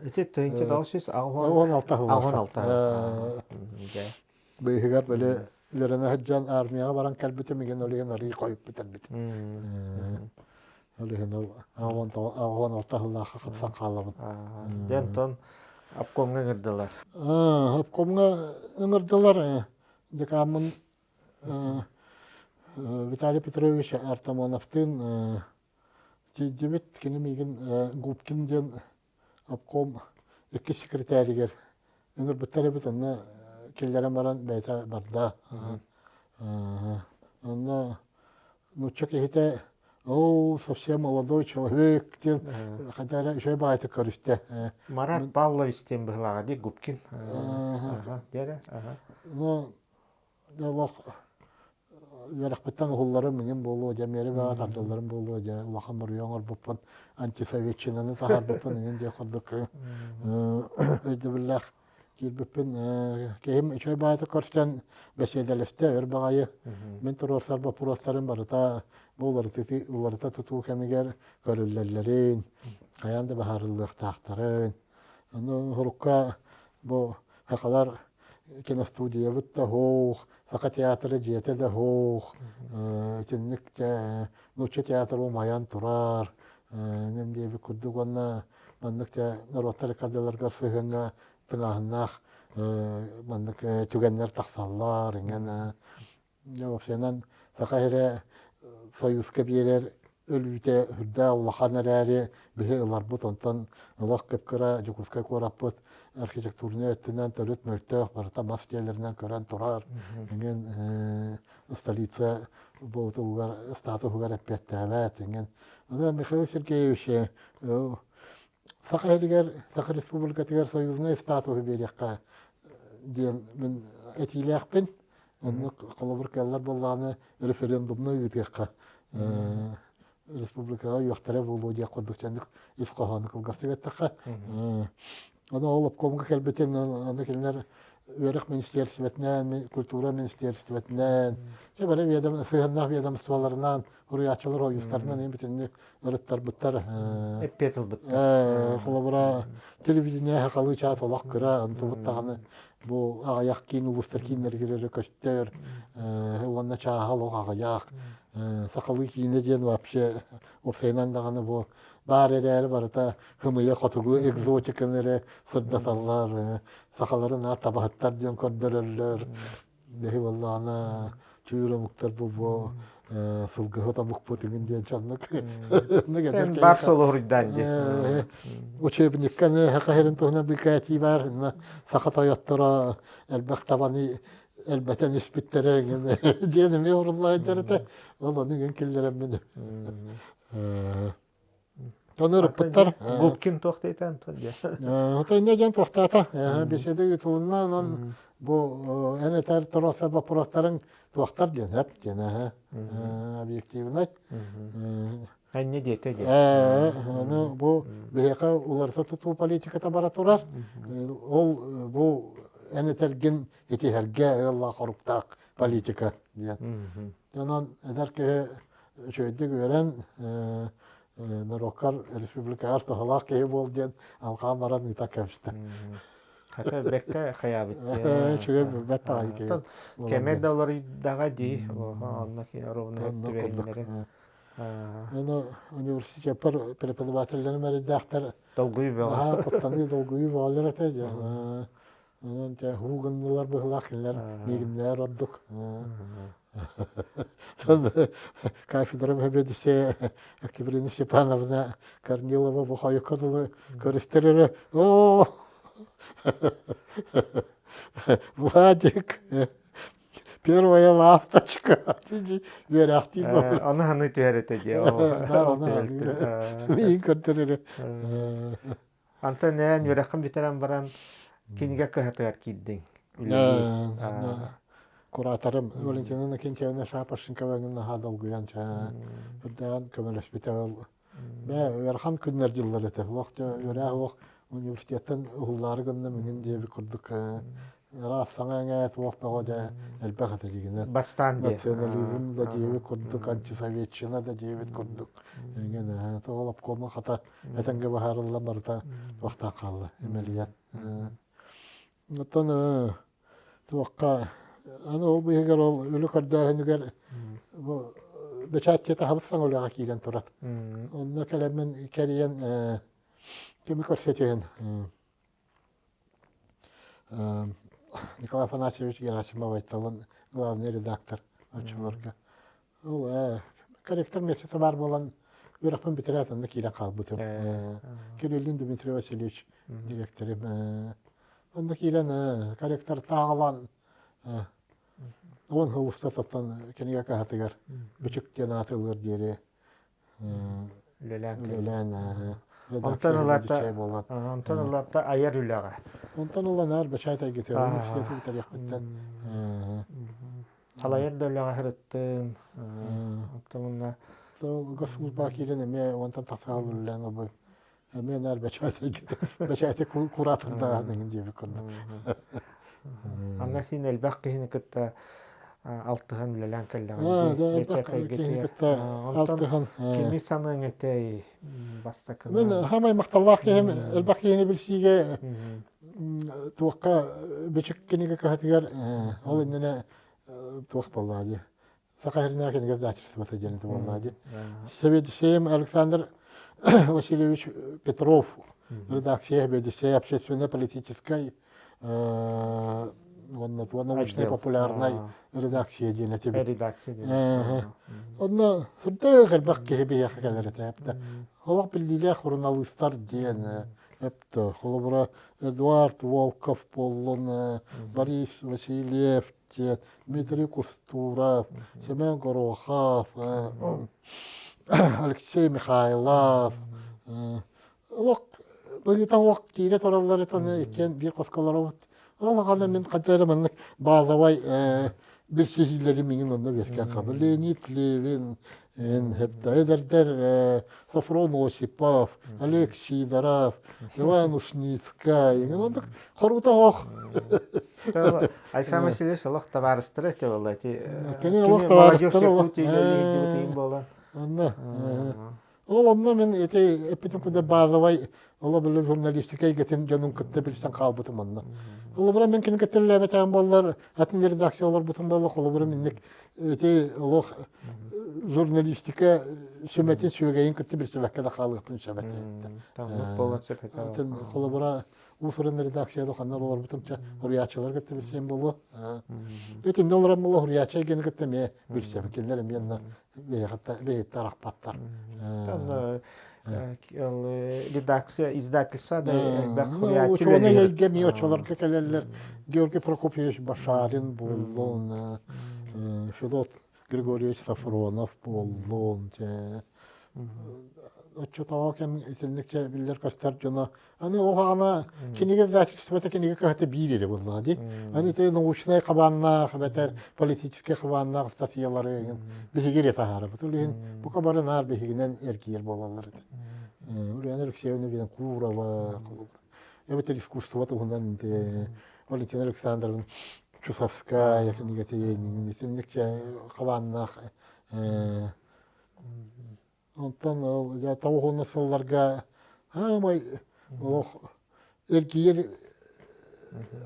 S1: Ити 1986
S2: 86 Быыһыгар били үөрэнэ сылдьан армияҕа баран кэлбитим игин ол иһин арыый хойуппут элбитим. Ол иһин ол 86 сыллаахха хапсан хаалабын.
S1: Дьэ онтон обкомҥа ыҥырдылар.
S2: Обкомҥа ыҥырдылар. Декаммын Виталий Петрович Артамоновтыын Тиийдибит, кини миигин Губкин диэн обком иккис секретаригар ыҥырбыттар эбит, онно киллэрэн баран бэйэтэ барда. Онно нуучча киһитэ «Оо, совсем молодой человек» диэн хайдах эрэ үчүгэй баҕайытык көрүстэ.
S1: Марат Павлович диэн быһылааҕа дии Губкин. Диэрэ.
S2: Ну, олох үөрэхпиттэн уһулларым иҥин буолуо дьэ миэрэ бөҕө тардылларым буолуо дьэ улахан буруйу оҥорбуппун антисоветчинаны таһаарбыппын иҥин диэх курдук өйдөбүллээх киирбиппин киһим үчүгэй баҕайытык көрсөн бэсиэдэлэстэ өр баҕайы мин туруорсар боппуруостарым барыта бу уларыта тутуу кэмигэр көрүллэллэрин хайаан да быһаарыллыахтаахтарын ону урукка бу сахалар киностудиябыт да суох, Саха театра дьиэтэ да суох, итинник нуучча театра умайан турар, мин диэбит курдук уонна маннык норуоттар ыккардыларыгар сыһыаҥҥа тыҥааһыннаах маннык түгэннэр тахсаллар, иҥэн Уопсайынан, Саха сирэ Союзка биэрэр өлүүтэ сүрдээх улахан эрээри, биһи ыларбыт, онтон олох кып-кыра Дьокуускай куораппыт архитектурнай өттүнэн төрүт мөлтөх, барыта мас дьиэлэринэн көрөн турар. Эҥин столица буолугар статуһугар эппиэттээбэт. Эҥин. Онон Михаил Сергеевич Саха сиригэр, Саха Республикатыгар союзнай статуһу биэриэххэ диэн мин этиилээхпин. Оннук холобур кэллэр буоллаҕына референдумна ыытыахха республикаҕа үөхтэрэ буолуо диэх курдук дьэнник ис хоһоону кылгастык эттэххэ. Ону ол обкомга кэлбитин аны кинилэр үөрэх министиэристибэтинэн, культура министиэристибэтинэн, дьэ бары ведом, сыһыаннаах ведомстволарынан, суруйааччылар ойуустарынан ин бүтүннүк ырыттарбыттар.
S1: Эппиэт ылбыттар.
S2: Холобура, телевидение сахалыы чаас олох кыра, онтубут даҕаны бу аҕыйах киин улуустар кииннэригэр эрэ көстөр уонна чааһа олох аҕыйах. Сахалыы киинэ диэн вообще уопсайынан даҕаны бу баар эрээри барыта һымыйа хотугу экзотиканы эрэ сырдаталлар, сахалары наар табаһыттар диэн көрдөрөллөр. Биһи буоллаҕына. түүр омуктар бу бу сылгыһыт омукпут иҥин диэн чаннык
S1: Эн бар солоһуруйдаан дии.
S2: Учебникка саха сирин туһунан бикээтии баар саха тойотторо элбэх табаны элбэтэн испиттэрэ диэн эмиэ уруллаайдар этэ. Ол ону иҥин киллэрэммин Ону ырыппыттар.
S1: Губкин туох диэтэ Антон диэн.
S2: Ото инньэ диэн туохтаата. Беседа ыытылынна, онон бу эн этэр туруорсар боппуруостарыҥ туохтар диэн сөп диэн объективнай.
S1: Анне диэтэ диэн.
S2: Ону бу биһиэхэ уларыта тутуу политиката бара турар. Ол бу эн этэргин итиһэргэ ыаллаах хоруктаах политика диэн. Онон эдэр киһи үчүгэйдик үөрэн норуоккар республикаҕар туһалаах киһи буол диэн алҕаан баран ыыта кэбистэ.
S1: Хата бэккэ хайаабыт
S2: Үчүгэй бэрт аҕай киһи.
S1: Кэмэ да уларыйдаҕа дии. Онно ровно түбэһиннэри.
S2: Ону университеппар преподавателлэрим эрэйдээхтэр
S1: Долгуйуу бөҕө.
S2: Наһаа куттаныы долгуйуу бөҕөлөр этэ. Онон дьэ һуу гыннылар быһыылаах кинилэр миигиннээр ордук. Кафедра сэбиэдиссэйэ Октябрина Степановна Корнилова бу хойукка дылы көрүстэр эрэ оо Владик первая ласточка үөрээхтиир
S1: Ону ханыы түһэр этэ дии.
S2: Миигин көрдөр эрэ.
S1: Антон эн үөрэххин бүтэрэн баран кинигэ кыһатыгар киирдиҥ. Үлэлии.
S2: Кураторым Валентина Иннокентьевна Шапошникова наһаа долгуйан үрдээн көмөлөспүтэ ол. Бээ ыарахан күннэр дьыллар этэ. Олох үөрээх уох университеттан уһуллаары гынным иҥин диэбит курдук ыраас саҥа эҥээ туох бөҕө дьэ элбэх этэ дигинэн.
S1: Бастаан диэ.
S2: Национализм да диэбит курдук, антисоветчина да диэбит курдук. Эҥин тоҕо обкома хата этэҥҥэ быһаарыллан барыта туохтаах хаалла имэлийэн. Оттон туохха аны ол быыһыгар ол өлө көрдөөһүнүгэр бу бэчээттиэтэ хабыс саҥа үлэҕэ киирэн турар. Онно кэлэммин кэрийэн кими көрсө түһэн Николай Афанасьевич Герасимов Айталын главный редактор оччолорго. Ол корректор миэстэтэ баар буолан үөрэхпин бүтэрээт онно киирэн хаалбытым. Кириллин Дмитрий Васильевич дириэктэрим. Онно киирэн корректор тааҕалаан 10 сыл устатыттан кинигэ кыһатыгар Бичик диэн аатылыар диэри
S1: Үлэлээн
S2: үлэлээн
S1: Онтон ылата онтон ылата айар үлэҕэ.
S2: Онтон ыла наар бэчээт эйгэтигэр университеты бүтэриэхпиттэн
S1: Салайар да үлэҕэ сырыттын. Оттон уонна
S2: госслужба киирэн эмиэ онтон тахсаал үлэлээн ылбыт. Эмиэ наар бэчээт эйгэтэ бэчээти куратордааһын эҥин диэбит курдук.
S1: Анна син элбэх киһини кытта алтыһан үлэлээн кэллэҕин дии. Бэчээт эйгэтигэр. Онтон кими саныаҥ этэй бастакынан?
S2: Мин хамай махталлаах киһим элбэх киһини билсиигэ туохха бичик кинигэ кыһатыгар ол иннинэ туох буоллаа дии Саха сиринээҕи кинигэ издательствота диэн этэ буоллаа дии. Сэбиэдиссэйим Александр Васильевич Петров редакция сэбиэдиссэйэ общественно-политическай уонна научнай-популярнай редакция диэн этибит.
S1: Редакция диэн.
S2: Онно сүрдээх элбэх киһи биһиэхэ кэлэр этэ. Олох биллиилээх суруналыыстар диэн эптэ. Холобура Эдуард Волков буоллун, Борис Васильев диэн, Дмитрий Кустуров, Семен Горохов, Алексей Михайлов, олох быһыыта уох киирэ тураллар этэ иккиэн биир хоско олоробут. Ол аҕана мин ханна эрэ маннык базовай билсиһиилэри миҥин онно үөскээн хаалла. Леонид Левин, эдэрдэр Софрон Осипов, Олег Сидоров, Иван Ушницкай, оннук хорута ох.
S1: Айсан Васильевич олох табаарыстара этэ буолла ити.
S2: Кини олох табаарыстара олох.
S1: буолан.
S2: Онно. Ол онно мин ити эппитим курдук базовай оло журналистика эйгэтин дьонун кытта билсэн хаалбытым онно. Холобура мин кини кытта үлэлээбэтэҕим буоллар, атын редакция олорбутум буоллар, холобура минник ити олох журналистика сүмэтин сүөгэйин кытта билсибэккэ да хаалыахпын сөп этэ.
S1: Оннук буолан сөп этэ.
S2: Холобура. Уус-уран редакцияда ханна олорбутум ча суруйааччылары кытта билсиэн буолуо. Итиннэ олорон буолуо суруйааччы эйгэни кытта эмиэ билсэбин. Кинилэр эмиэ онно бэйэхтэ арахпаттар.
S1: Редакция, издательство да элбэх
S2: суруйааччы Учуонай эйгэ эмиэ оччолорго кэлэллэр. Георгий Прокопьевич Башарин буоллун, Федот Григорьевич Сафронов буоллун, оччотооҕу кэм итинник биллэр-көстөр дьоно аны ол хаҕана кинигэ издательствота кинигэ кыһата биир эрэ буоллаҕа дии. Аны ити научнай хабааннаах эбэтэр политическай хабааннаах ыстатыйалары биһиги эрэ таһаарабыт. Ол иһин бука бары наар биһигинэн эргийэр буолаллар этэ. Ульяна Алексеевна Винокурова, эбэтэр искусство туһунан Валентина Александровна Чусовская кинигэтэ итинник хабааннаах Онтон ол дьэ 90 сылларга саамай олох эргийэр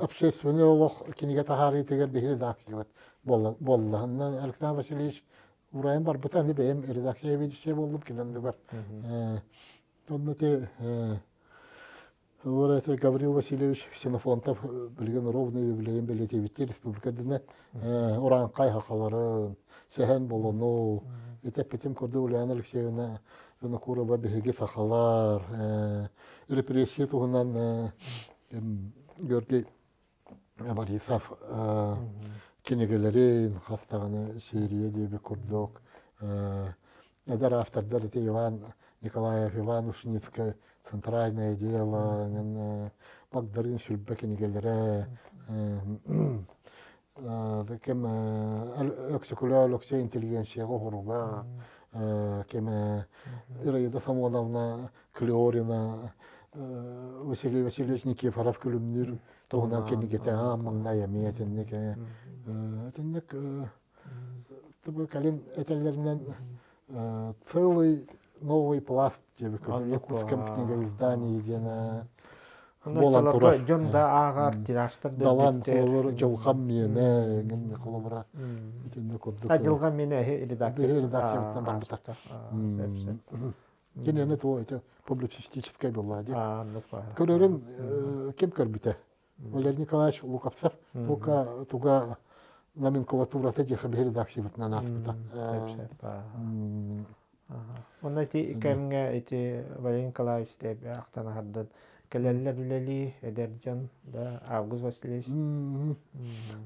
S2: общественный олох кинигэ таһаарыытыгар биһиги редакциябыт буолла. Онно Александр Васильевич уурайан барбыта, аны бэйэм редакция ведущая буоллум кини оннугар. Онно ити Ол это Гаврил Васильевич Ксенофонтов билигин ровно юбилейин бэлиэтиибиттии республика үрдүнэн урааҥхай сахаларын, сэһэн болону, ити эппитим курдук Ульяна Алексеевна Винокурова биһиги сахалар, репрессия туһунан Георгий Борисов кинигэлэрин хас даҕаны серия диэбит курдук эдэр автордар ити Иван Николаев, Иван Ушницкай «Центральное дело», Багдарыын Сүлбэ кинигэлэрэ, ким Өксөкүлээх Өлөксөй интеллигенцияҕа уһуруга, ким Ираида Самойловна Клеорина, Василий Васильевич Никифоров Күлүмнүүр туһунан кинигэтэ аан маҥнай эмиэ итинник итинник кэлин этэллэринэн целый новый пласт диэбиккэ Якутском книгоиздании диэн
S1: буолан турар. Дьон да ааҕар, тиражтар да
S2: Далан холобур дьылҕам миэнэ эҥин холобура итинник курдук.
S1: Дьылҕам миэнэ редакция
S2: редакцияттан барбыта. Кинини туо ити публицистическай буолла дии. Көрөрүн ким көрбүтэ? Валерий Николаевич Луковцев туга туга номенклатурата диэхэ биһи редакциябытынан ааспыта.
S1: Онно ити кэмҥэ ити Валерий Николаевич ахтан аһардан кэлэллэр үлэлии эдэр дьон да Август Васильевич.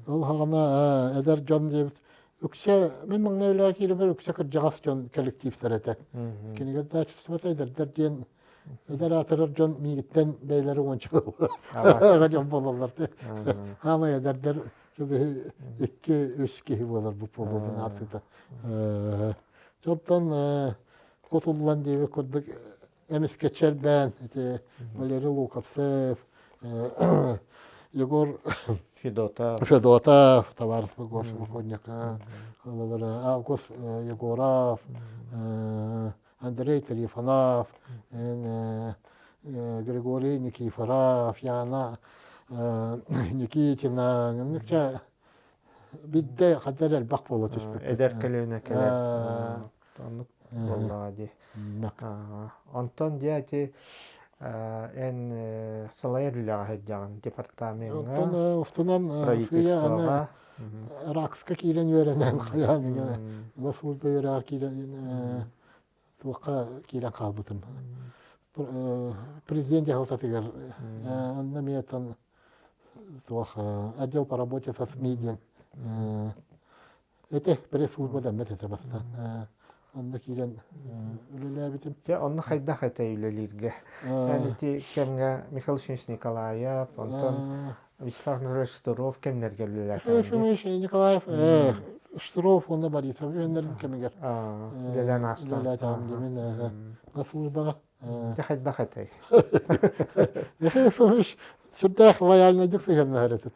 S2: Ол хаҕана эдэр дьон диэбит үксэ мин маҥнай үлэҕэ киирэрбэр үксэ кырдьаҕас дьон коллективтар этэ. Кинигэ издательствота эдэрдэр диэн эдэр аатырар дьон миигиттэн бэйэлэрэ уонча аҕа дьон буолаллар. Хаамай эдэрдэр икки-үс киһи буоларбыт буолуо аатыта. Оттон кутуллан диэбит курдук эмискэччи элбээн ити Валерий Луковцев, Егор
S1: Федотов,
S2: Федотов, товарищ Гоша Боконника, Август Егоров, Андрей Трифонов, Григорий Никифоров, Яна Никитина, бидде хаддар элбэх буола түспүт.
S1: Эдэр көлүөнэ кэлэр. Оннук буоллаҕа дии. Онтон дьэ ити эн салайар үлэҕэ сылдьаҕын департамеҥҥа,
S2: Оттон устунан
S1: правительствоҕа.
S2: РАКСка киирэн үөрэнэн хайаан госслужба үөрэҕэр киирэн туохха киирэн хаалбытым. Президент дьаһалтатыгар онно эмиэ туох отдел по работе со СМИ диэн Ити пресс-служба дэммэт этэ бастаан. Онно киирэн үлэлээбитим.
S1: Дьэ, онно хайдах этэй үлэлииргэ? Эн ити кэмҥэ Михаил Ильич Николаев, онтон Вячеслав Анатольевич Штыров кэмнэргэ үлэлээтэ.
S2: Михаил Николаев, Штыров уонна Борисов үөннэрин кэмигэр
S1: үлэлээн ааста.
S2: Үлэлээтэҕим диэмин госслужбаҕа.
S1: Дьэ хайдах этэй?
S2: Михаил Ефимович сүрдээх лояльнайдык сыһыаннаһар этэ.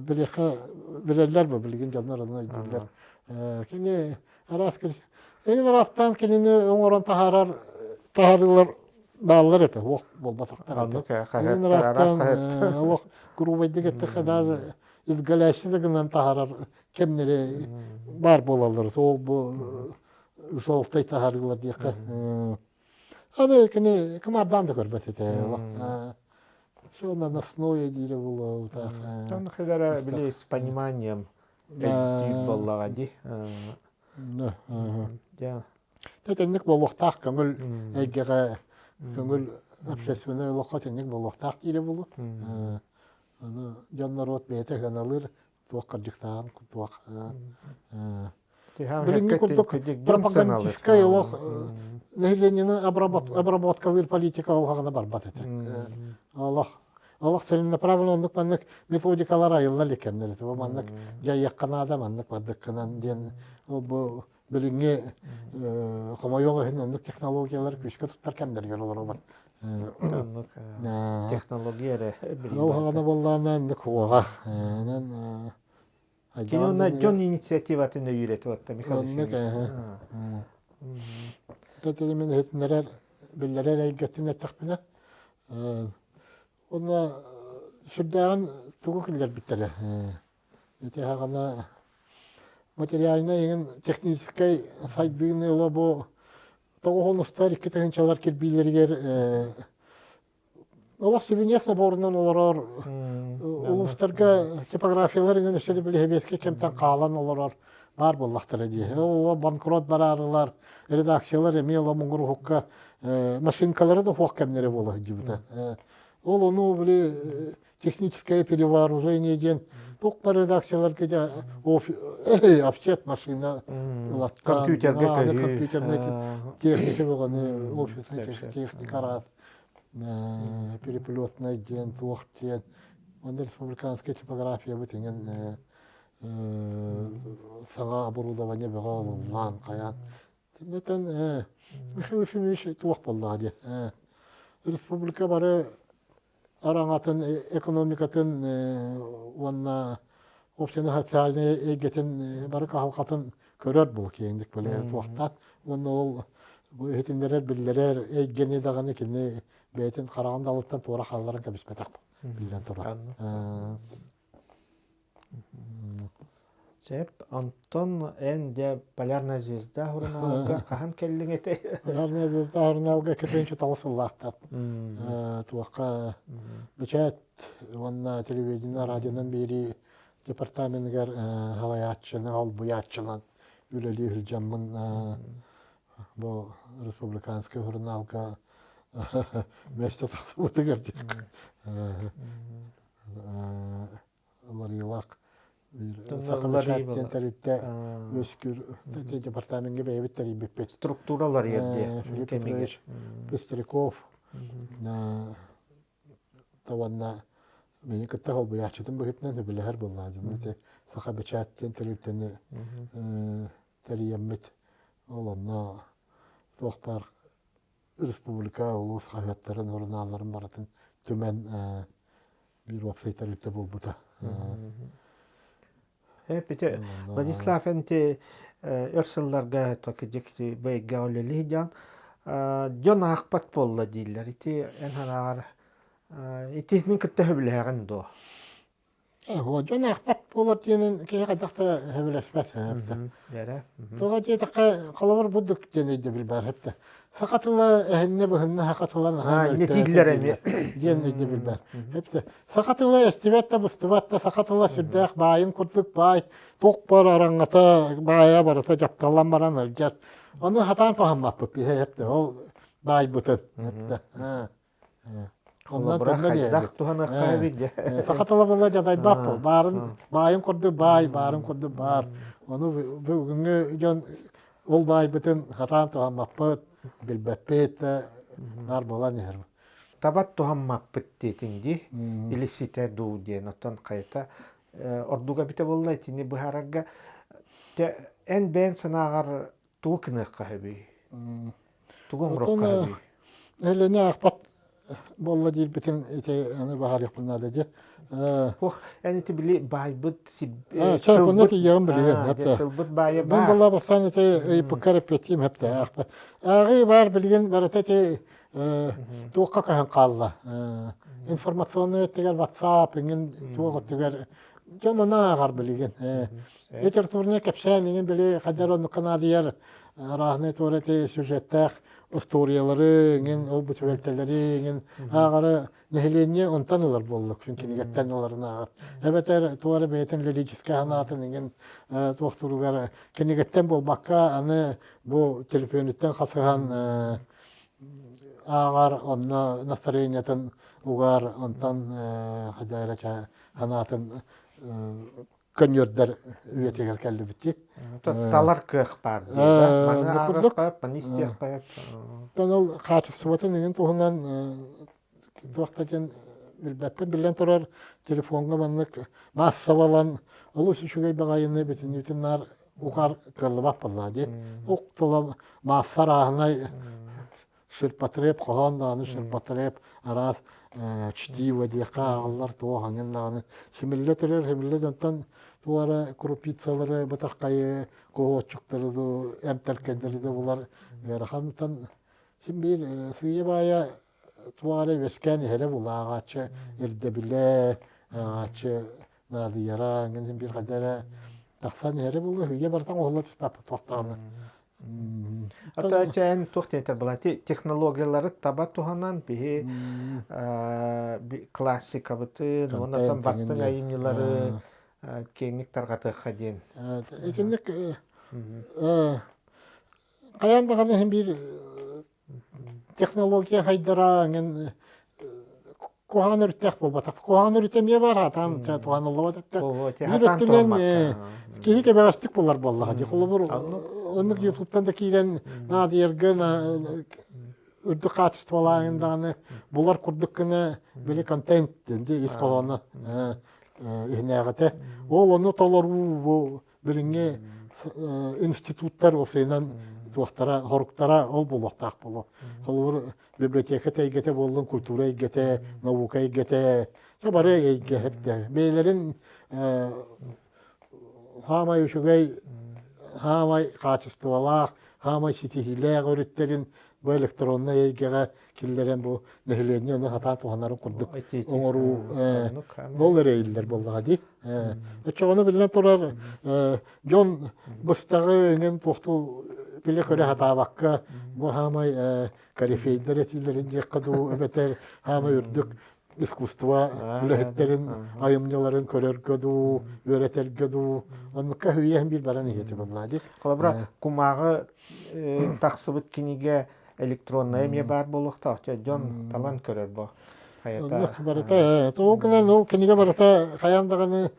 S2: Билиэххэ билэллэр бу билигин дьоннор ону өйдүүллэр. Кини араас эҥин араастаан кинини оҥорон таһаарар таһаарыылар бааллар этэ. Уох буолбатахтар этэ. Эҥин араастаан олох грубайдык эттэххэ даже изгалящий да гынан таһаарар кэмнэри баар буолаллар. Ол бу желтай таһаарыылар диэххэ. Аны кини кымаардаан да көрбөт этэ. Все наносное диирэ буолуо
S1: Тон хедара били с пониманием өйдүүр буоллаҕа дии. Дьэ.
S2: Тэтинник буолуохтаах көҥүл эйгэҕэ көҥүл общественнай олоххо итинник буолуохтаах диирэ буолуо. Аны дьон норуот бэйэтэ сыаналыыр туох кырдьыктааҕын туох Билиҥҥи курдук пропагандистскай олох нэһилиэнньэни обработкалыыр политика олоҕуна барбат этэ. Олох олох целенаправленно оннук маннык методикалар айыллар иликкэннэр этэ. Бу маннык дьайыахха наада, маннык бардыккынан диэн ол бу билиҥҥи хомойуох иһин оннук технологиялар күүскэ туттар кэмнэригэр олоробут.
S1: Оннук технология эрэ
S2: Ол хаҕана буоллаҕына оннук уоҕа. Онон
S1: Кини уонна дьон инициативатын өйүүр этэ уотта Михаил Ефимович.
S2: Мин иһитиннэрэр биллэрэр эйгэтин эттэхпинэ уонна сүрдээҕин тугу киллэрбиттэрэ ити аҕана материальнай иҥин техническэй сайдыыны ыла бу тоҕуһун устар икки тыһыынчалар кирбиилэригэр Олох сибиниэс соборунан олорор улуустарга типографиялар иҥэн өссө да били сэбиэскэй кэмтэн хаалан олорор баар буоллахтара дии. Ол банкрот бараарылар, редакциялар эмиэ оло муҥур уһукка машинкалары да суох кэмнэрэ буола сылдьыбыта. Ол ону били техническое перевооружение диэн туох бар редакцияларга дьэ офсет машина ылаттаан
S1: компьютерга көһүү
S2: компьютернай техника бөҕөнү офисный техника араас переплетнай диэн туох диэн онно республиканскай типографиябыт иҥэн саҥа оборудование бөҕө ылыллаан хайаан Тиннэтэн Михаил Ефимович туох буоллаҕа дии республика бары араҥатын экономикатын уонна общественно-социальнай эйгэтин бары кыһалҕатын көрөр буол киэҥник били туохтаах уонна ол бу иһитиннэрэр биллэрэр эйгэни даҕаны кини бэйэтин хараҕын далыттан туора хаалларан кэбиспэтэх биллэн турар.
S1: Сөп. Онтон эн дьэ «Полярная звезда» сурунаалга хаһан кэллиҥ этэй?
S2: «Полярная звезда» сурунаалга 2009 сыллаахтан туохха бэчээт уонна телевидение радионан биэрии департаменыгар салайааччынан, солбуйааччынан үлэлии сылдьаммын бу республиканскай сурунаалга миэстэ тахсыбытыгар Ларилаах биир Саха диэн тэрилтэ үөскүүр департамеҥҥа бэйэбит тэрийбиппит.
S1: Структура уларыйар диye
S2: Филипп Петрович Пестряков уонна мени кытта холбуйааччытын быһыытынан сөбүлэһэр буоллаҕа дьон ити Саха бэчээт диэн тэрилтэни тэрийэммит ол онно туох баар республика улуус хаһыаттарын, сурунаалларын барытын түмэн биир уопсай тэрилтэ буолбута.
S1: Ити Владислав энти өр сылларга токидьик бэйгэ үлэлии дьон дьон аахпат буолла дииллэр. Ити эн санааҕар ити мин кытта сөбүлэһэҕин дуо?
S2: Дьон аахпат буолар диэнин киһи хайдах да сөбүлэспэт. Тоҕо диэтэххэ, холобур бурдук диэн өйдөбүл баар эбит. Саха тыла эһиннэ быһынна саха тыла наһаа
S1: тиллэр эмиэ
S2: диэн өйдөбүл баар. Эбит. Саха тыла эстибэт да быстыбат да саха тыла сүрдээх баайын курдук баай, туох бар араҥата баайа барыта дьапталлан баран ылдьар. Ону хатаан туһаммаппыт биһи эбит. Ол баайбытын.
S1: Холобура хайдах туһаныахха эбит дьэ.
S2: Саха тыла буолла дьадайбат буол. Баарын баайын курдук баай, баарын курдук баар. Ону бүгүҥҥү дьон ол баайбытын хатаан туһаммаппыт, билбэппит баар буолан иһэр.
S1: Табат туһаммаппыт диэтиҥ дии, или ситэ дуу диэн. Оттон хайата ордуга эбитэ буолла итини быһаарарга эн бэйэн санааҕар тугу гыныахха сөбүй? Тугу оҥоруохха сөбүй?
S2: Элэни аахпат буолла диирбитин ити аны баһаарыахпын наада дии.
S1: Ох, эн ити били баайбыт
S2: тылбыт тиийэҕин билигин
S1: тылбыт баайа
S2: баар. Мин буолла бастаан ити ыйыппыккар эппиэттиим хэптэ аахпат. Ааҕыы баар билигин барыта ити туохха көһөн хаалла. Информационный өттүгэр WhatsApp иҥин туох өттүгэр дьон ону ааҕар билигин. Литературнай кэпсээн иҥин били хайдар оннукка наадыйар арааһынай туора ити сюжеттээх остуоруйалары иҥин ол бу түбэлтэлэри иҥин ааҕары. нэһилиэнньэ онтон ылар буолла күн кинигэттэн ыларынааҕар. Эбэтэр туох эрэ бэйэтин лирическэй санаатын иҥин туохтууругар кинигэттэн буолбакка аны бу төлөпүөнүттэн хасыһан ааҕар, онно настроениетын угар, онтон хайдах эрэ санаатын көнньүөрдэр үйэтигэр кэллибит дии.
S1: Талар кыах баар дии да? Маны ааҕыахха, маны истиэххэ.
S2: Оттон ол хаачыстыбатын иҥин туһунан туох да диэн билбэппин. Биллэн турар, телефоҥҥа маннык маассабалан олус үчүгэй баҕайыны бүтүннүүтүн наар угар кыаллыбат буоллаҕа дии. Ук тыла маасса арааһынай ширпотреб хоһоон даҕаны ширпотреб араас чтиво диэххэ ааҕыллар туох аҥын даҕаны симиллэ турар симиллэ дьонтон туох эрэ крупицалары бытаххайы куһуоччуктары дуу эмтэркэйдэри да булар ыарахантан син биир сыыйа-баайа туох эрэ үөскээн иһэрэ була ааҕааччы ирдэбилэ ааҕааччы наадыйара эҥин син биир хайда эрэ тахсан иһэрэ буолуо үйэ барыта оҥоһулла түспэппит туохтаҕына.
S1: Ата чээн туох диэн була технологиялары таба туһанан биһи классикабытын уонна бастыҥ айымньылары киэҥник тарҕатыахха диэн.
S2: Итинник хайаан даҕаны иһин биир технология хайдара эҥин куһаҕан өрүттээх буолбатах. Куһаҕан өрүтэ эмиэ баар, атаан туһаныллыбат этэ. Биир өттүнэн киһи кэбэҕэстик булар буоллаҕа дии. Холобур, оннук Ютубтан да киирэн наадыйарга үрдүк хаачыстыбалааҕын даҕаны булар курдук гына били контент диэн ис хоһооно иһинээҕитэ. Ол ону толоруу бу билиҥҥи институттар уопсайынан туохтара, хоруктара ол буолуохтаах буолуо. Холобур, библиотека эйгэтэ буоллун, культура эйгэтэ, наука эйгэтэ, бары эйгэ хэптэ. Бэйэлэрин хаамай үчүгэй, хаамай хаачыстыбалаах, хаамай ситиһиилээх өрүттэрин бу электроннай эйгэҕэ киллэрэн бу нэһилиэнньэ ону сатаан туһанарын курдук оҥоруу ол эрэйиллэр буоллаҕа дии. Оччоҕуна биллэн турар дьон быстаҕы эҥин туохтуу билэ-көрө сатаабакка бу хаамай корифейдэр этиилэрин диэххэ дуу эбэтэр хаамай үрдүк искусство үлэһиттэрин айымньыларын көрөргө дуу, үөрэтэргэ дуу, оннукка үүйэһин биир баран иһиэтэ буоллаа дии.
S1: Холобура, кумааҕы тахсыбыт кинигэ электронная эмиэ баар буолуохтаах. Дьон талан көрөр бу.
S2: Хайата. Барыта, ол гынан ол кинигэ барыта хайаан даҕаны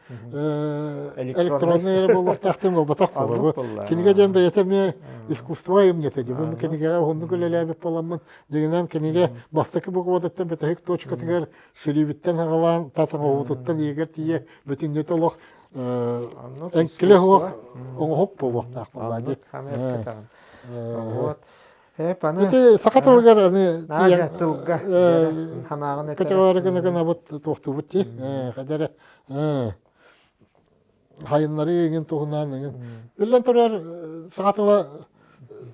S2: электронный эрэ буолуохтаах диэн буолбатах буолар. Кинигэ диэн бэйэтэ эмиэ искусство айымньыта дии. Бу кинигэҕэ уһуннук үлэлээбит буоламмын Дьиҥинэн кинигэ бастакы букватыттан бүтэһик точкатыгар ширибиттэн аҕалаан тас оҥоһуутуттан иһигэр тиийэ бүтүннүүтэ олох эҥкилэ суох оҥоһук буолуохтаах буолла дии.
S1: Вот.
S2: Ити саха тылыгар аны
S1: тылга ханаҕын
S2: көтөҕөөрү гына гынабыт туохтуубут дии. Хадара хайыннарыы эҥин туһунан эҥин. Биллэн турар, саха тыла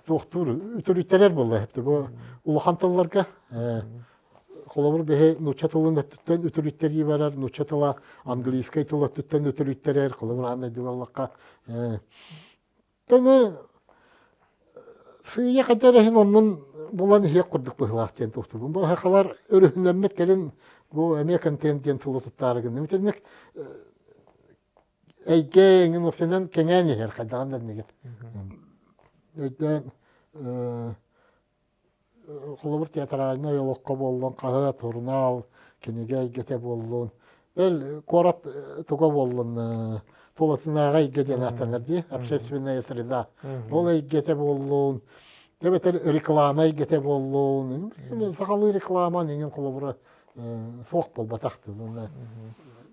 S2: туохтуур үтүрүттэрэр буолла. Бу улахан тылларга холобур биһи нуучча тылын өттүттэн үтүрүттэрии барар, нуучча тыла английскай тыл өттүттэн үтүрүттэрэр, холобур аан дойдуга Тэҥэ сыыйа хайдах иһин оннун булан иһиэх курдук быһыылаах диэн туохтуубун. Бу сахалар өрүһүннэммит кэлин бу эмиэ контент диэн тылы туттаары гынным. Итинник эйгэ эҥин уопсайынан кэҥээн иһэр хайдаҕын да иннигэр. Өйдөөн холобур театральнай олоххо буоллун, хаһыат, сурунаал, кинигэ эйгэтэ буоллун, бэл куорат туга буоллун, тулатынааҕы эйгэ диэн ааттанар дии, общественная среда. Ол эйгэтэ буоллун, эбэтэр реклама эйгэтэ буоллун, сахалыы реклама эҥин холобура суох буолбатах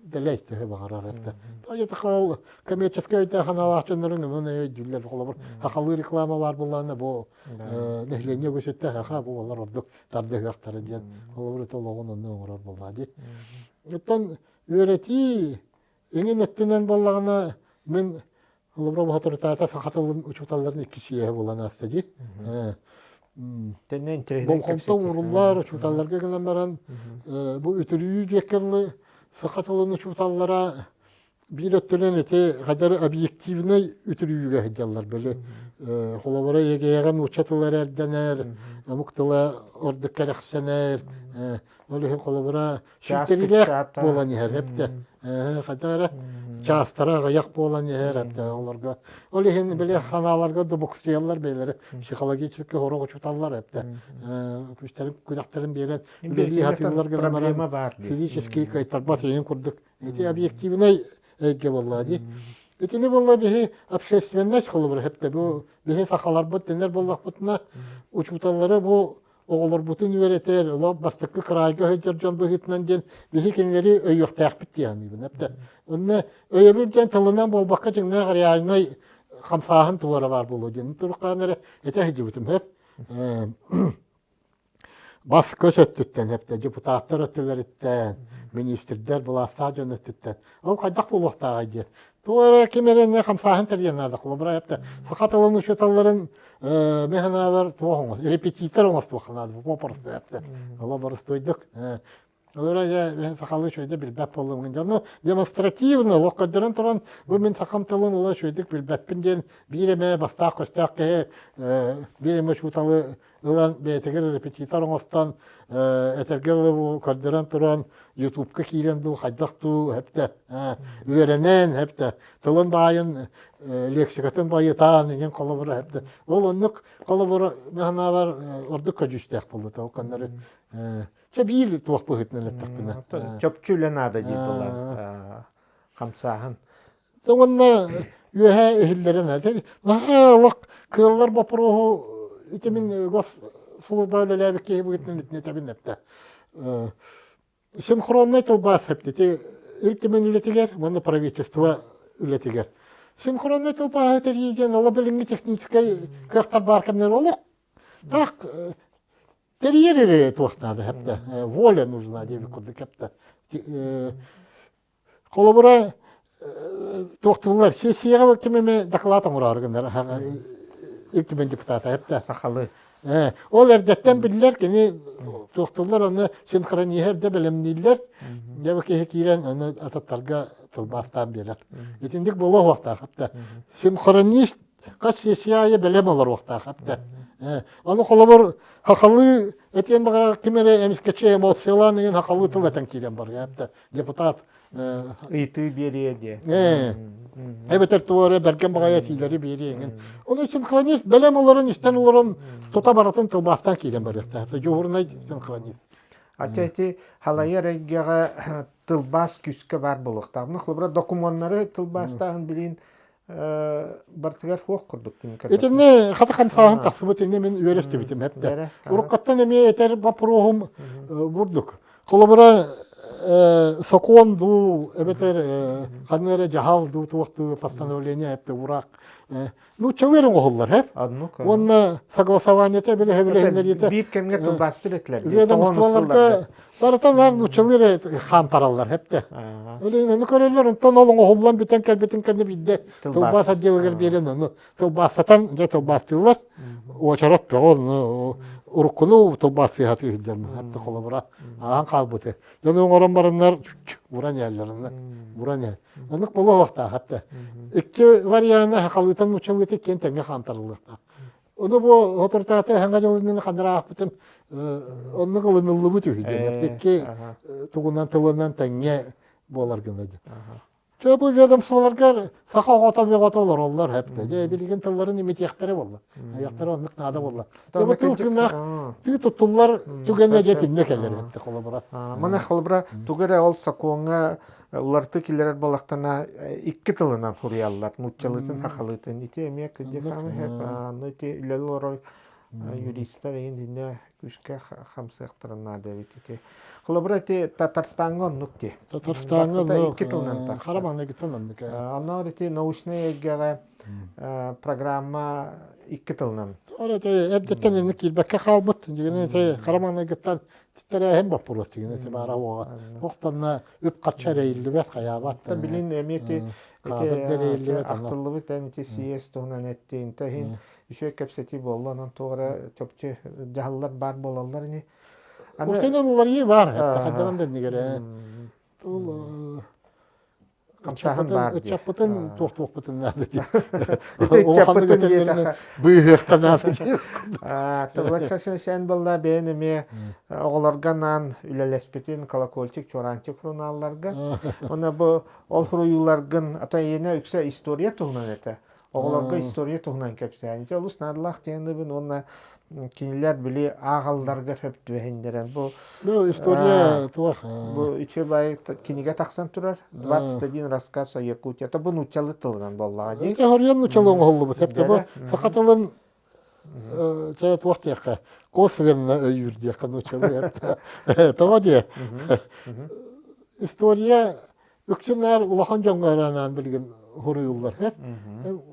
S2: дэлэй төһө баҕарар этэ. Ол коммерческай өйдөөх санаалаах дьоннорун ымын өйдүүллэр. Холобур, сахалыы реклама баар буоллаҕына бу нэһилиэнньэ үгүс өттө саха бу олор ордук тардыһыахтара диэн холобур это олоҕун онно оҥорор буоллаҕа дии. Оттон үөрэтии эҥин өттүнэн буоллаҕына мин холобура соторутааҕыта саха тылын учууталларын икки сийиэһэ буолан ааста дии. Болҕомто ууруллар учууталларга гынан баран бу үтүрүйүү диэккэ дылы саха тылын учууталлара. Биир өттүнэн ити хадары объективнай үтүрүйүүгэ сылдьаллар били холобура ЕГЭ-ҕэ нуучча тыла эрдэнэр, омук тыла ордук кэрэхсэнэр, ол иһин холобура сүүйтэрилээх буолан иһэр эптэ хайдах эрэ чаастара аҕыйах буолан иһэр эптэ олорго ол иһин били ханааларга дубуксуйаллар бэйэлэрэ психологически хорох учуталлар эптэ күстэрин күрэхтэрин биэрэн үлэлии сатыыллар гынан баран физически кыайтарбат иһин курдук Ити объективнай эйгэ буоллаҕа дии. Итини буолла биһи общественность холобура хэптэ бу биһи сахаларбыт дэнэр буоллахпытына учууталлары бу оҕолорбутун үөрэтэр, олох бастакы кыраайга сылдьар дьон быһыытынан диэн биһи кинилэри өйүөхтээхпит дии саныыбын. Эптэ онно өйөбүл диэн тылынан буолбакка дьиҥнээх реальнай хамсааһын туора баар буолуо диэн туруккаан эрэ этэ сылдьыбытым сөп. Бас-көс өттүттэн эптэ депутаттар өттүлэриттэн, министрдэр, былаастаах дьон өттүттэн. Ол хайдах буолуохтааҕый диэн. Туох эрэ ким эрэ эмиэ хамсааһын тэрийэн наада. Холобура эптэ саха тылын учууталларын мин санаабар туох оҥос репетитор оҥостуохха наада. Бу просто эптэ. Оло боростуойдук. Олора дьэ мин сахалыы үчүгэйдик билбэт буоллум. Дьону демонстративно олох көрдөрөн туран бу мин сахам тылын ула үчүгэйдик билбэппин диэн биир эмэ бастаах-көстөөх киһи биир эмэ учууталы ылан бэйэтигэр репетитор оҥостон этэргэ дылы бу көрдөрөн туран ютубка киирэн дуу хайдах дуу хэптэ үөрэнэн хэптэ тылын баайын лексикатын байытаан иҥин холобура хэптэ ол оннук холобура мин санаабар ордук көдьүүстээх буолуо ол көннөрү Чэ биир туох быһыытынан эттэхпинэ.
S1: Чопчу үлэ наада диир буоллаҕа хамсааһын.
S2: Уонна үөһэ иһиллэрин наһаа олох кыаллар боппуруоһу ити мин госслужба үлэлээбит киһи быһыытынан итини этэбин эптэ. Синхроннай тылбаас ити Ил Түмэн үлэтигэр уонна правительство үлэтигэр. Синхроннай тылбааһы тэрийии диэн олох билиҥҥи техническэй кыахтар баар кэмнэр олох таах Тэрийэр эрэ туох наада хэптэ воля нужна диэбит курдук хэптэ холобура туохтууллар сессияҕа ким эмэ доклад оҥороору гынар Ил Түмэн депутата хэптэ
S1: сахалыы
S2: ол эрдэттэн биллэр кини туохтууллар ону синхрониһы эрдэ бэлэмнииллэр дьэ бу киһи киирэн ону ататтарга тылбаастаан биэрэр итинник буолуо суохтаах хэптэ синхронист Хас сессия аайы бэлэм олоруохтаах эптэ. Ону холобур хахалыы этиэн баҕарар ким эрэ эмискэччи эмоциялаан иҥин хахалыы тыл этэн киирэн барыа эптэ. Депутат
S1: ыйытыы биэриэ диэ.
S2: Эбэтэр тугу эрэ бэргэн баҕайы этиилэри биэриэ иҥин. Ону синхронист бэлэм олорон истэн олорон тута барытын тылбаастаан киирэн барыахтаах. Дьуһурунай синхронист.
S1: Ача ити халайар эйгэҕэ тылбаас күүскэ баар буолуохтаах. Ну, холобура докумуоннары тылбаастааһын билин барытыгар суох курдук
S2: Итиннэ хата хамсааһын тахсыбыт иннэ мин үөрэ истибитим эптэ. Уруккаттан эмиэ этэр боппуруоһум бурдук. Холобура сокуон дуу эбэтэр ханна эрэ дьаһал дуу туох дуу постановление эптэ ураак нууччалыы оҥоһуллар хэп. Уонна согласованиета билэһэ
S1: Биир кэмҥэ тылбаастыр этилэр.
S2: Ведомстволарга Барыта наар нууччалыы эрэ хаамтараллар эптэ. Өлүн ону көрөллөр, онтон ол оҥоһуллан бүтэн кэлбитин кэннэ биирдэ тылбаас отделыгар биэрэн ону тылбаастатан дьэ тылбаастыыллар. Уочарат бөҕө ону уруккуну тылбаастыы сатыыллар эптэ холобура ааһан хаалбыты. Дьону оҥорон бараннар уран иһэллэр онно уран иһэр. Оннук буолуохтаах эптэ. Икки вариана сахалыытан нууччалыыта иккиэн тэҥҥэ хаамтарыллыахтаах. Ону бу соторутааҕыта Саҥа дьылынан ханнараахпытым оннук ылыныллыбыт үһү диэн. Икки тугунан тылынан тэҥҥэ буолар гына диэн. Чэ бу ведомстволарга саха оҕото бөҕөтө олороллор хэптэ. Дьэ билигин тылларын имитиэхтэрэ буолла. Айахтара оннук наада буолла. Дьэ бу тыл тыыннаах тыы туттуллар түгэнэ дьэ итиннэ кэлэр эбит холобура.
S1: Маны холобура тугу эрэ ол сокуоҥҥа уларытыы киллэрэр буоллахтана икки тылынан суруйаллар нууччалыытын сахалыытын ити эмиэ кырдьык ити үлэлии олорор юристар эйин иннэ күүскэ хамсыахтарын наада эбит ити холобура ити Татарстаҥҥа оннук дии
S2: Татарстаҥҥа оннук
S1: икки тылынан тахсар
S2: хара маҥнайгыттан оннук
S1: онноор ити научнай эйгэҕэ программа икки тылынан
S2: эрдэттэн инник киирбэккэ хаалбыт дьигинэ ити хара маҥнайгыттан тэрээһин боппуруос дигин ити баара уоҕа охтонно үп-харчы эрэйиллибэт хайаабат
S1: билин эмиэ ити ити ахтыллыбыт эн ити съезд туһунан эттиин та иһин үчүгэй кэпсэтии буолла онон туох эрэ чопчу дьаһаллар баар буолаллар ини
S2: аны уларыйыы баар хайдаҕын да иннигэр ол.
S1: Хамсааһын баар дии.
S2: Ыччаппытын туох-туохпутун наада дии.
S1: Ыччаппытын диэтэххэ.
S2: Быыһыахха наада дии.
S1: Тыллакса буолла бэйэн эмиэ оҕолорго анаан үлэлэспитин колокольчик, чуораанчык сурунаалларга. Уонна бу ол суруйууларгын ата эйиэнэ үксэ история туһунан этэ. Оҕолорго история туһунан кэпсээн. Ити олус наадалаах диэн уонна кинилэр били ааҕалларга сөп түбэһиннэрэн бу
S2: Ну, история туох
S1: бу үчүгэй кинигэ тахсан турар 21 рассказ о Якутии. Это бу нууччалыы тылынан буоллаҕа дии.
S2: Хоруйан нууччалыы оҥоһуллубут. Эптэ бу саха тылын чэ туох диэххэ косвенно өйүүр диэххэ нууччалыы эптэ. Тоҕо диэ? История Үксүн наар улахан дьоҥҥо эрэ анаан билигин суруйуллар.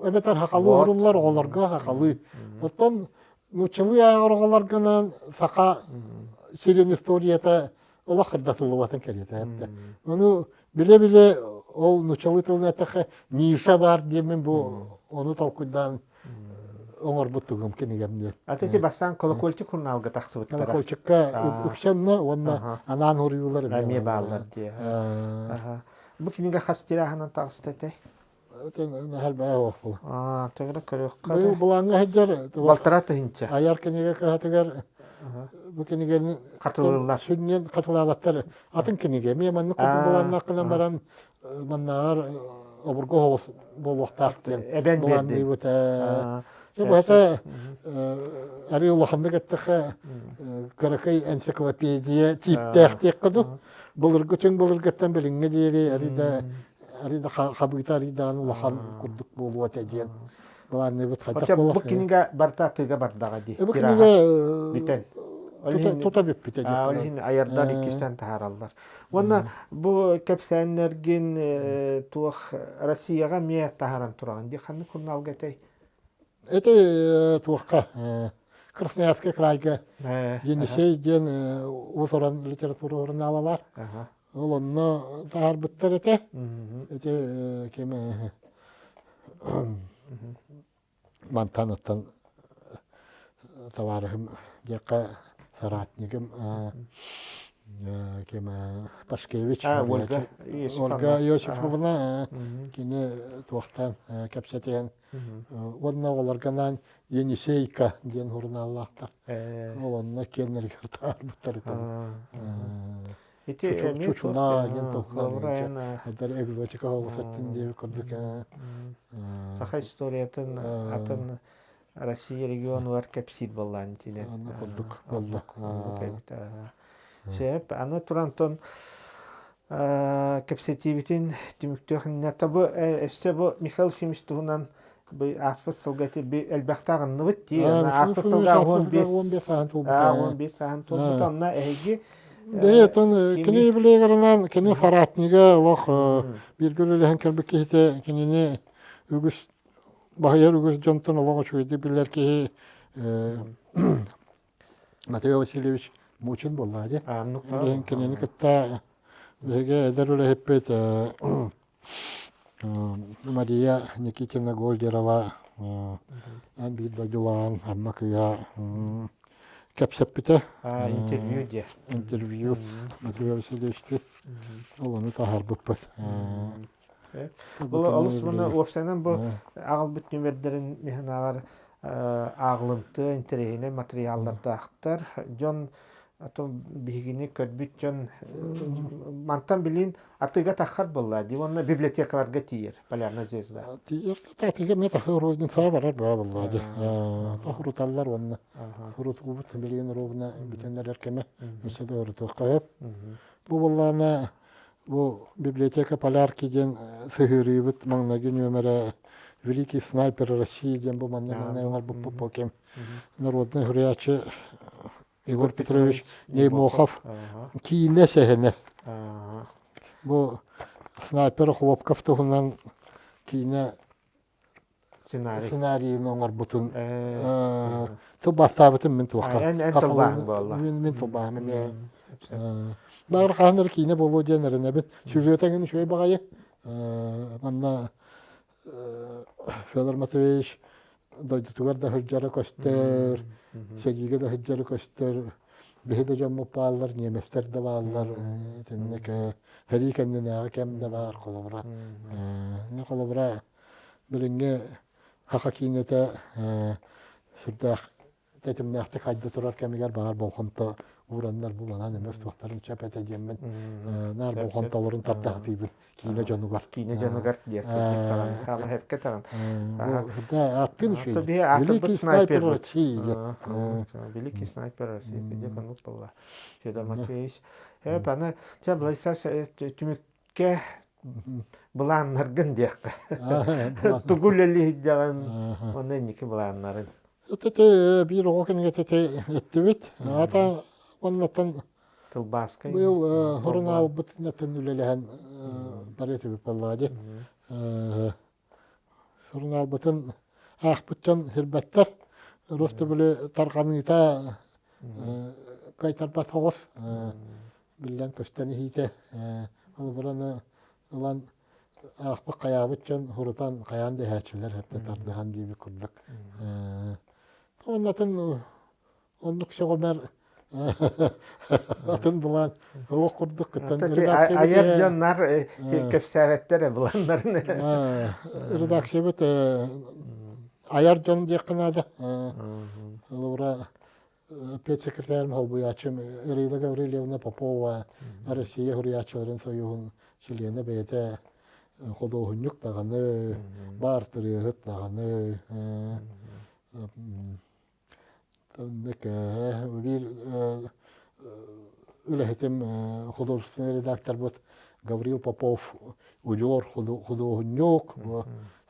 S2: Эбэтэр хахалыы оһоруллар оҕолорго хахалыы. Оттон нууччалыы ааҕар оҕолоргунан саха сирин историята олох кырдатыллыбатын кэриэтэ. Ону билэ-билэ ол нууччалыы тылын эттэххэ ниша баар диэммин бу ону толкуйдаан оҥорбут тугум кинигэм диэн.
S1: Аты ити бастаан колокольчик журналга тахсыбыттара.
S2: Колокольчикка үксэннэ уонна анаан уруйуулар
S1: эмиэ бааллар дии. Бу кинигэ хас тираһынан таҕыста этэй?
S2: Наһар баа буолла.
S1: Аа, төгүрэ көрүөххэ.
S2: Быйыл былааҥҥа сылдьар
S1: Балтараа тыһыынча.
S2: Айар кинигэ кыһатыгар бу кинигэни
S1: хатылыыллар.
S2: Сүнньүн хатылаабаттар. Атын кинигэ. Эмиэ маннык курдук былааннаах гынан баран маннааҕар обургу оҕус буолуохтаах диэн
S1: эбэн
S2: былаанныыбыт. Дьэ быһата арыы улаханнык эттэххэ кыракый энциклопедия тииптээх диэххэ дуу. Былыргы түҥ былыргыттан билиҥҥэ диэри арый да арый да хабыыта арый даҕаны улахан курдук буолуо этэ диэн былаанныыбыт хайдах
S1: буолуох бу кинигэ барыта атыыга бардаҕа дии.
S2: Бу кинигэ
S1: бүтэн.
S2: Тута бүппүтэ.
S1: Ол иһин айардар иккистэн таһаараллар. Уонна бу кэпсээннэргин туох Россияҕа эмиэ таһааран тураҕын дии ханнык сурунаалга этэй?
S2: Ити туохха Красноярскай крайга Енисей диэн уус-уран литература сурунаала бар. Ол онно таһаарбыттар этэ. Ити ким мантан оттон табаарыһым диэххэ соратнигым ким Пашкевич
S1: Ольга
S2: Ольга Иосифовна кини туохтаан кэпсэтиэн уонна оҕолорго Енисейка диэн сурунааллаахтар ол онно киэннэригэр таһаарбыттар
S1: Ити эмиэ
S2: Чучуна диэн толкуйдаан экзотика оҕусаттын диэбит курдук
S1: Саха историятын атын Россия регионугар кэпсиир буоллаан итинэн.
S2: Онно курдук буолла.
S1: Сөп. Аны турантон кэпсэтиибитин түмүктүөх иннинэ бу өссө бу Михаил Ефимович туһунан бу ааспыт сылга ити элбэхтэ аҕынныбыт дии. Ааспыт сылга 15 сааһын туолбута. Онно эһиги
S2: Бэйэ оттон кини юбилейдарынан кини соратнига олох бииргэ үлэлэһэн кэлбит киһитэ кинини үгүс баһыйар үгүс дьонтон олох үчүгэйдик билэр киһи Матвей Васильевич Мучин буоллаҕа дии. Билигин кинини кытта биһиги эдэр үлэһиппит Мария Никитина Гольдерова эн биир дойдулаан Амма кыыһа кэпсэппитэ.
S1: Интервью диэ.
S2: Интервью Матвей Васильевичти. Ол ону таһаарбыппыт.
S1: Бу олус муну уопсайынан бу аҕалбыт нүмердэрин миһанааҕар ааҕылымтыа интэриэһинэй матырыйааллардаахтар. Дьон атын биһигини көрбүт дьон мантан билин атыыга таххар буолла дии уонна библиотекаларга тиийэр Полярная звезда.
S2: Тиийэр атыыга эмиэ тахса розницаҕа барар баа буолла дии. Суруталлар уонна сурутуубут билигин ровно бүтэн эрэр кэмэ өссө да урутуохха сөп. Бу буоллаҕына бу библиотека Полярки диэн сыһыарыыбыт маҥнайгы нүөмэрэ Великий снайпер России диэн бу манна маҥнай оҥорбуппут бу ким народнай суруйааччы Егор Петрович Неймохов киинэ сэһэнэ. Бу снайпер Хлопков туһунан киинэ сценарийын оҥорбутун тылбаастаабытым мин туохха.
S1: Эн тылбааһын буолла.
S2: Мин тылбааһым эмиэ. Баҕар хаһан эрэ киинэ буолуо диэн эрэнэбин. Сюжета эҥин үчүгэй баҕайы. Манна Федор Матвеевич дойдутугар да сылдьара көстөр, сэриигэ да сылдьара көстөр. Биһи да дьоммут бааллар, немецтэр да бааллар, итинник сэрии кэннинээҕи кэм да баар холобура. Холобура билиҥҥи саха киинэтэ сүрдээх тэтимнээхтик хайда турар кэмигэр баҕар болҕомто уураннар бу манан эмиэ суохтарын сөп этэ диэммин наар болҕомтолорун тарда сатыыбын киинэ дьонугар.
S1: Киинэ дьонугар диэх курдук даҕаны. Хаалаһевка даҕаны.
S2: Ааттыын үчүгэй.
S1: Великий снайпер России. Великий снайпер России. Где конук была? Федор Матвеевич. Э, аны, чэ, Владислав түмүккэ былааннаргын диэххэ. Тугу үлэлиһиддьэҕин, уонна инники былааннарын.
S2: Ити биир оҕо кинигэтэ эттибит. Ата оннаттан
S1: Тылбааска
S2: быйыл сурунаалбытын үлэлэһэн бары этибит буоллаҕа дии. Сурунаалбытын аахпыт дьон сирбэттэр. Просто били тарҕаныыта кайтарбат соҕус биллэн көстөн иһиитэ холобураны ылан аахпыт хайаабыт дьон сурутан хайаан да иһээччилэр хэттэ тардыһан диэбит курдук. Оннатын Оннук сөҕүмэр атын былаан оҕо курдук кыттан
S1: айар дьоннар кэпсээбэттэр былааннарын
S2: редакциябыт айар дьон диэххэ наада Лаура педсекретарым холбуйааччым Ирина Гаврильевна Попова Россия суруйааччыларын союһун чилиэнэ бэйэтэ худуоһунньук даҕаны баар ырыаһыт даҕаны Оннук биир үлэһитим художественный редакторбыт Гаврил Попов удьуор худуоһунньук,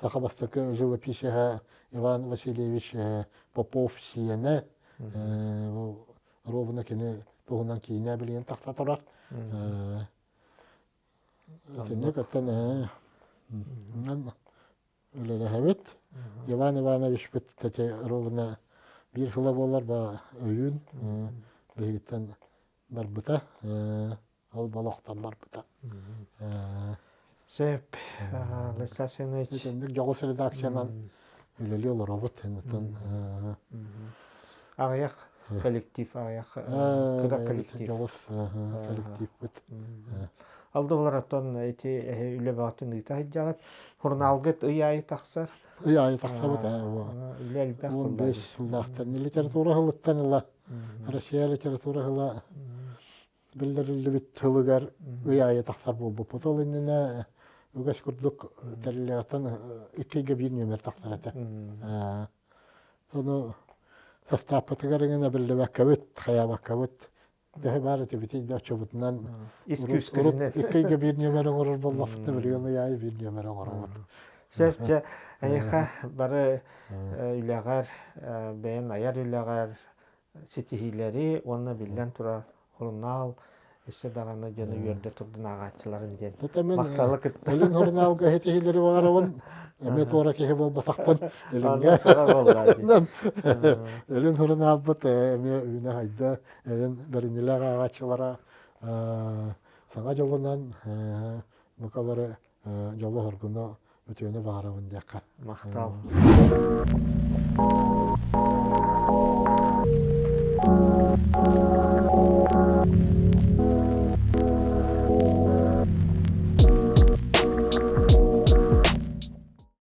S2: саха бастакы живописеһа Иван Васильевич Попов сиэнэ ровно кини туһунан киинэ билигин тахса турар. Итинник оттон үлэлэһэбит. Иван Ивановичпыт кстати ровно биир сыла буолар ба өйүүн биһигиттэн барбыта. Ол болохтон барбыта.
S1: Сөп. Леса Семенович.
S2: Итинник дьоҕус редакциянан үлэлии олоробут. Онтон
S1: Аҕыйах коллектив, аҕыйах кыра коллектив.
S2: Дьоҕус коллективпыт.
S1: Алдылар оттон ити үлэ бөҕөтүн ыыта сылдьаҕыт. Сурунаалгыт ый аайы тахсар.
S2: Ый аайы тахсабыт.
S1: Үлэ элбэх
S2: 15 сыллаахтан литература сылыттан ыла Россия литература сыла биллэриллибит сылыгар ый аайы тахсар буолбуппут. Ол иннинэ үгэс курдук тэриллэҕиттэн икки ыйга биир нүөмэр тахсар этэ. Ону састааппытыгар эҥин эбиллибэккэбит, хайаабаккабыт төһө баар этибитий да оччобутунан
S1: ис күүскүнэн
S2: икки ыйга биир нүөмэр оҥорор буоллахпытына билигин ый аайы биир нүөмэр оҥоробут.
S1: Сөп дьэ эйиэхэ бары үлэҕэр бэйэн айар үлэҕэр ситиһиилэри уонна биллэн турар сурунаал өссө даҕаны дьону үөрдэ турдун ааҕааччыларын диэн махталы кытта
S2: Илин сурунаалга ситиһиилэри баҕарабын эмиэ туора киһи буолбатахпын Илиҥҥэ Илин сурунаалбыт эмиэ үүнэ хайда Илин бэриниилээх ааҕааччылара саҥа дьолунан бука бары дьолу-соргуну үтүөнү баҕарабын диэххэ
S1: махтал.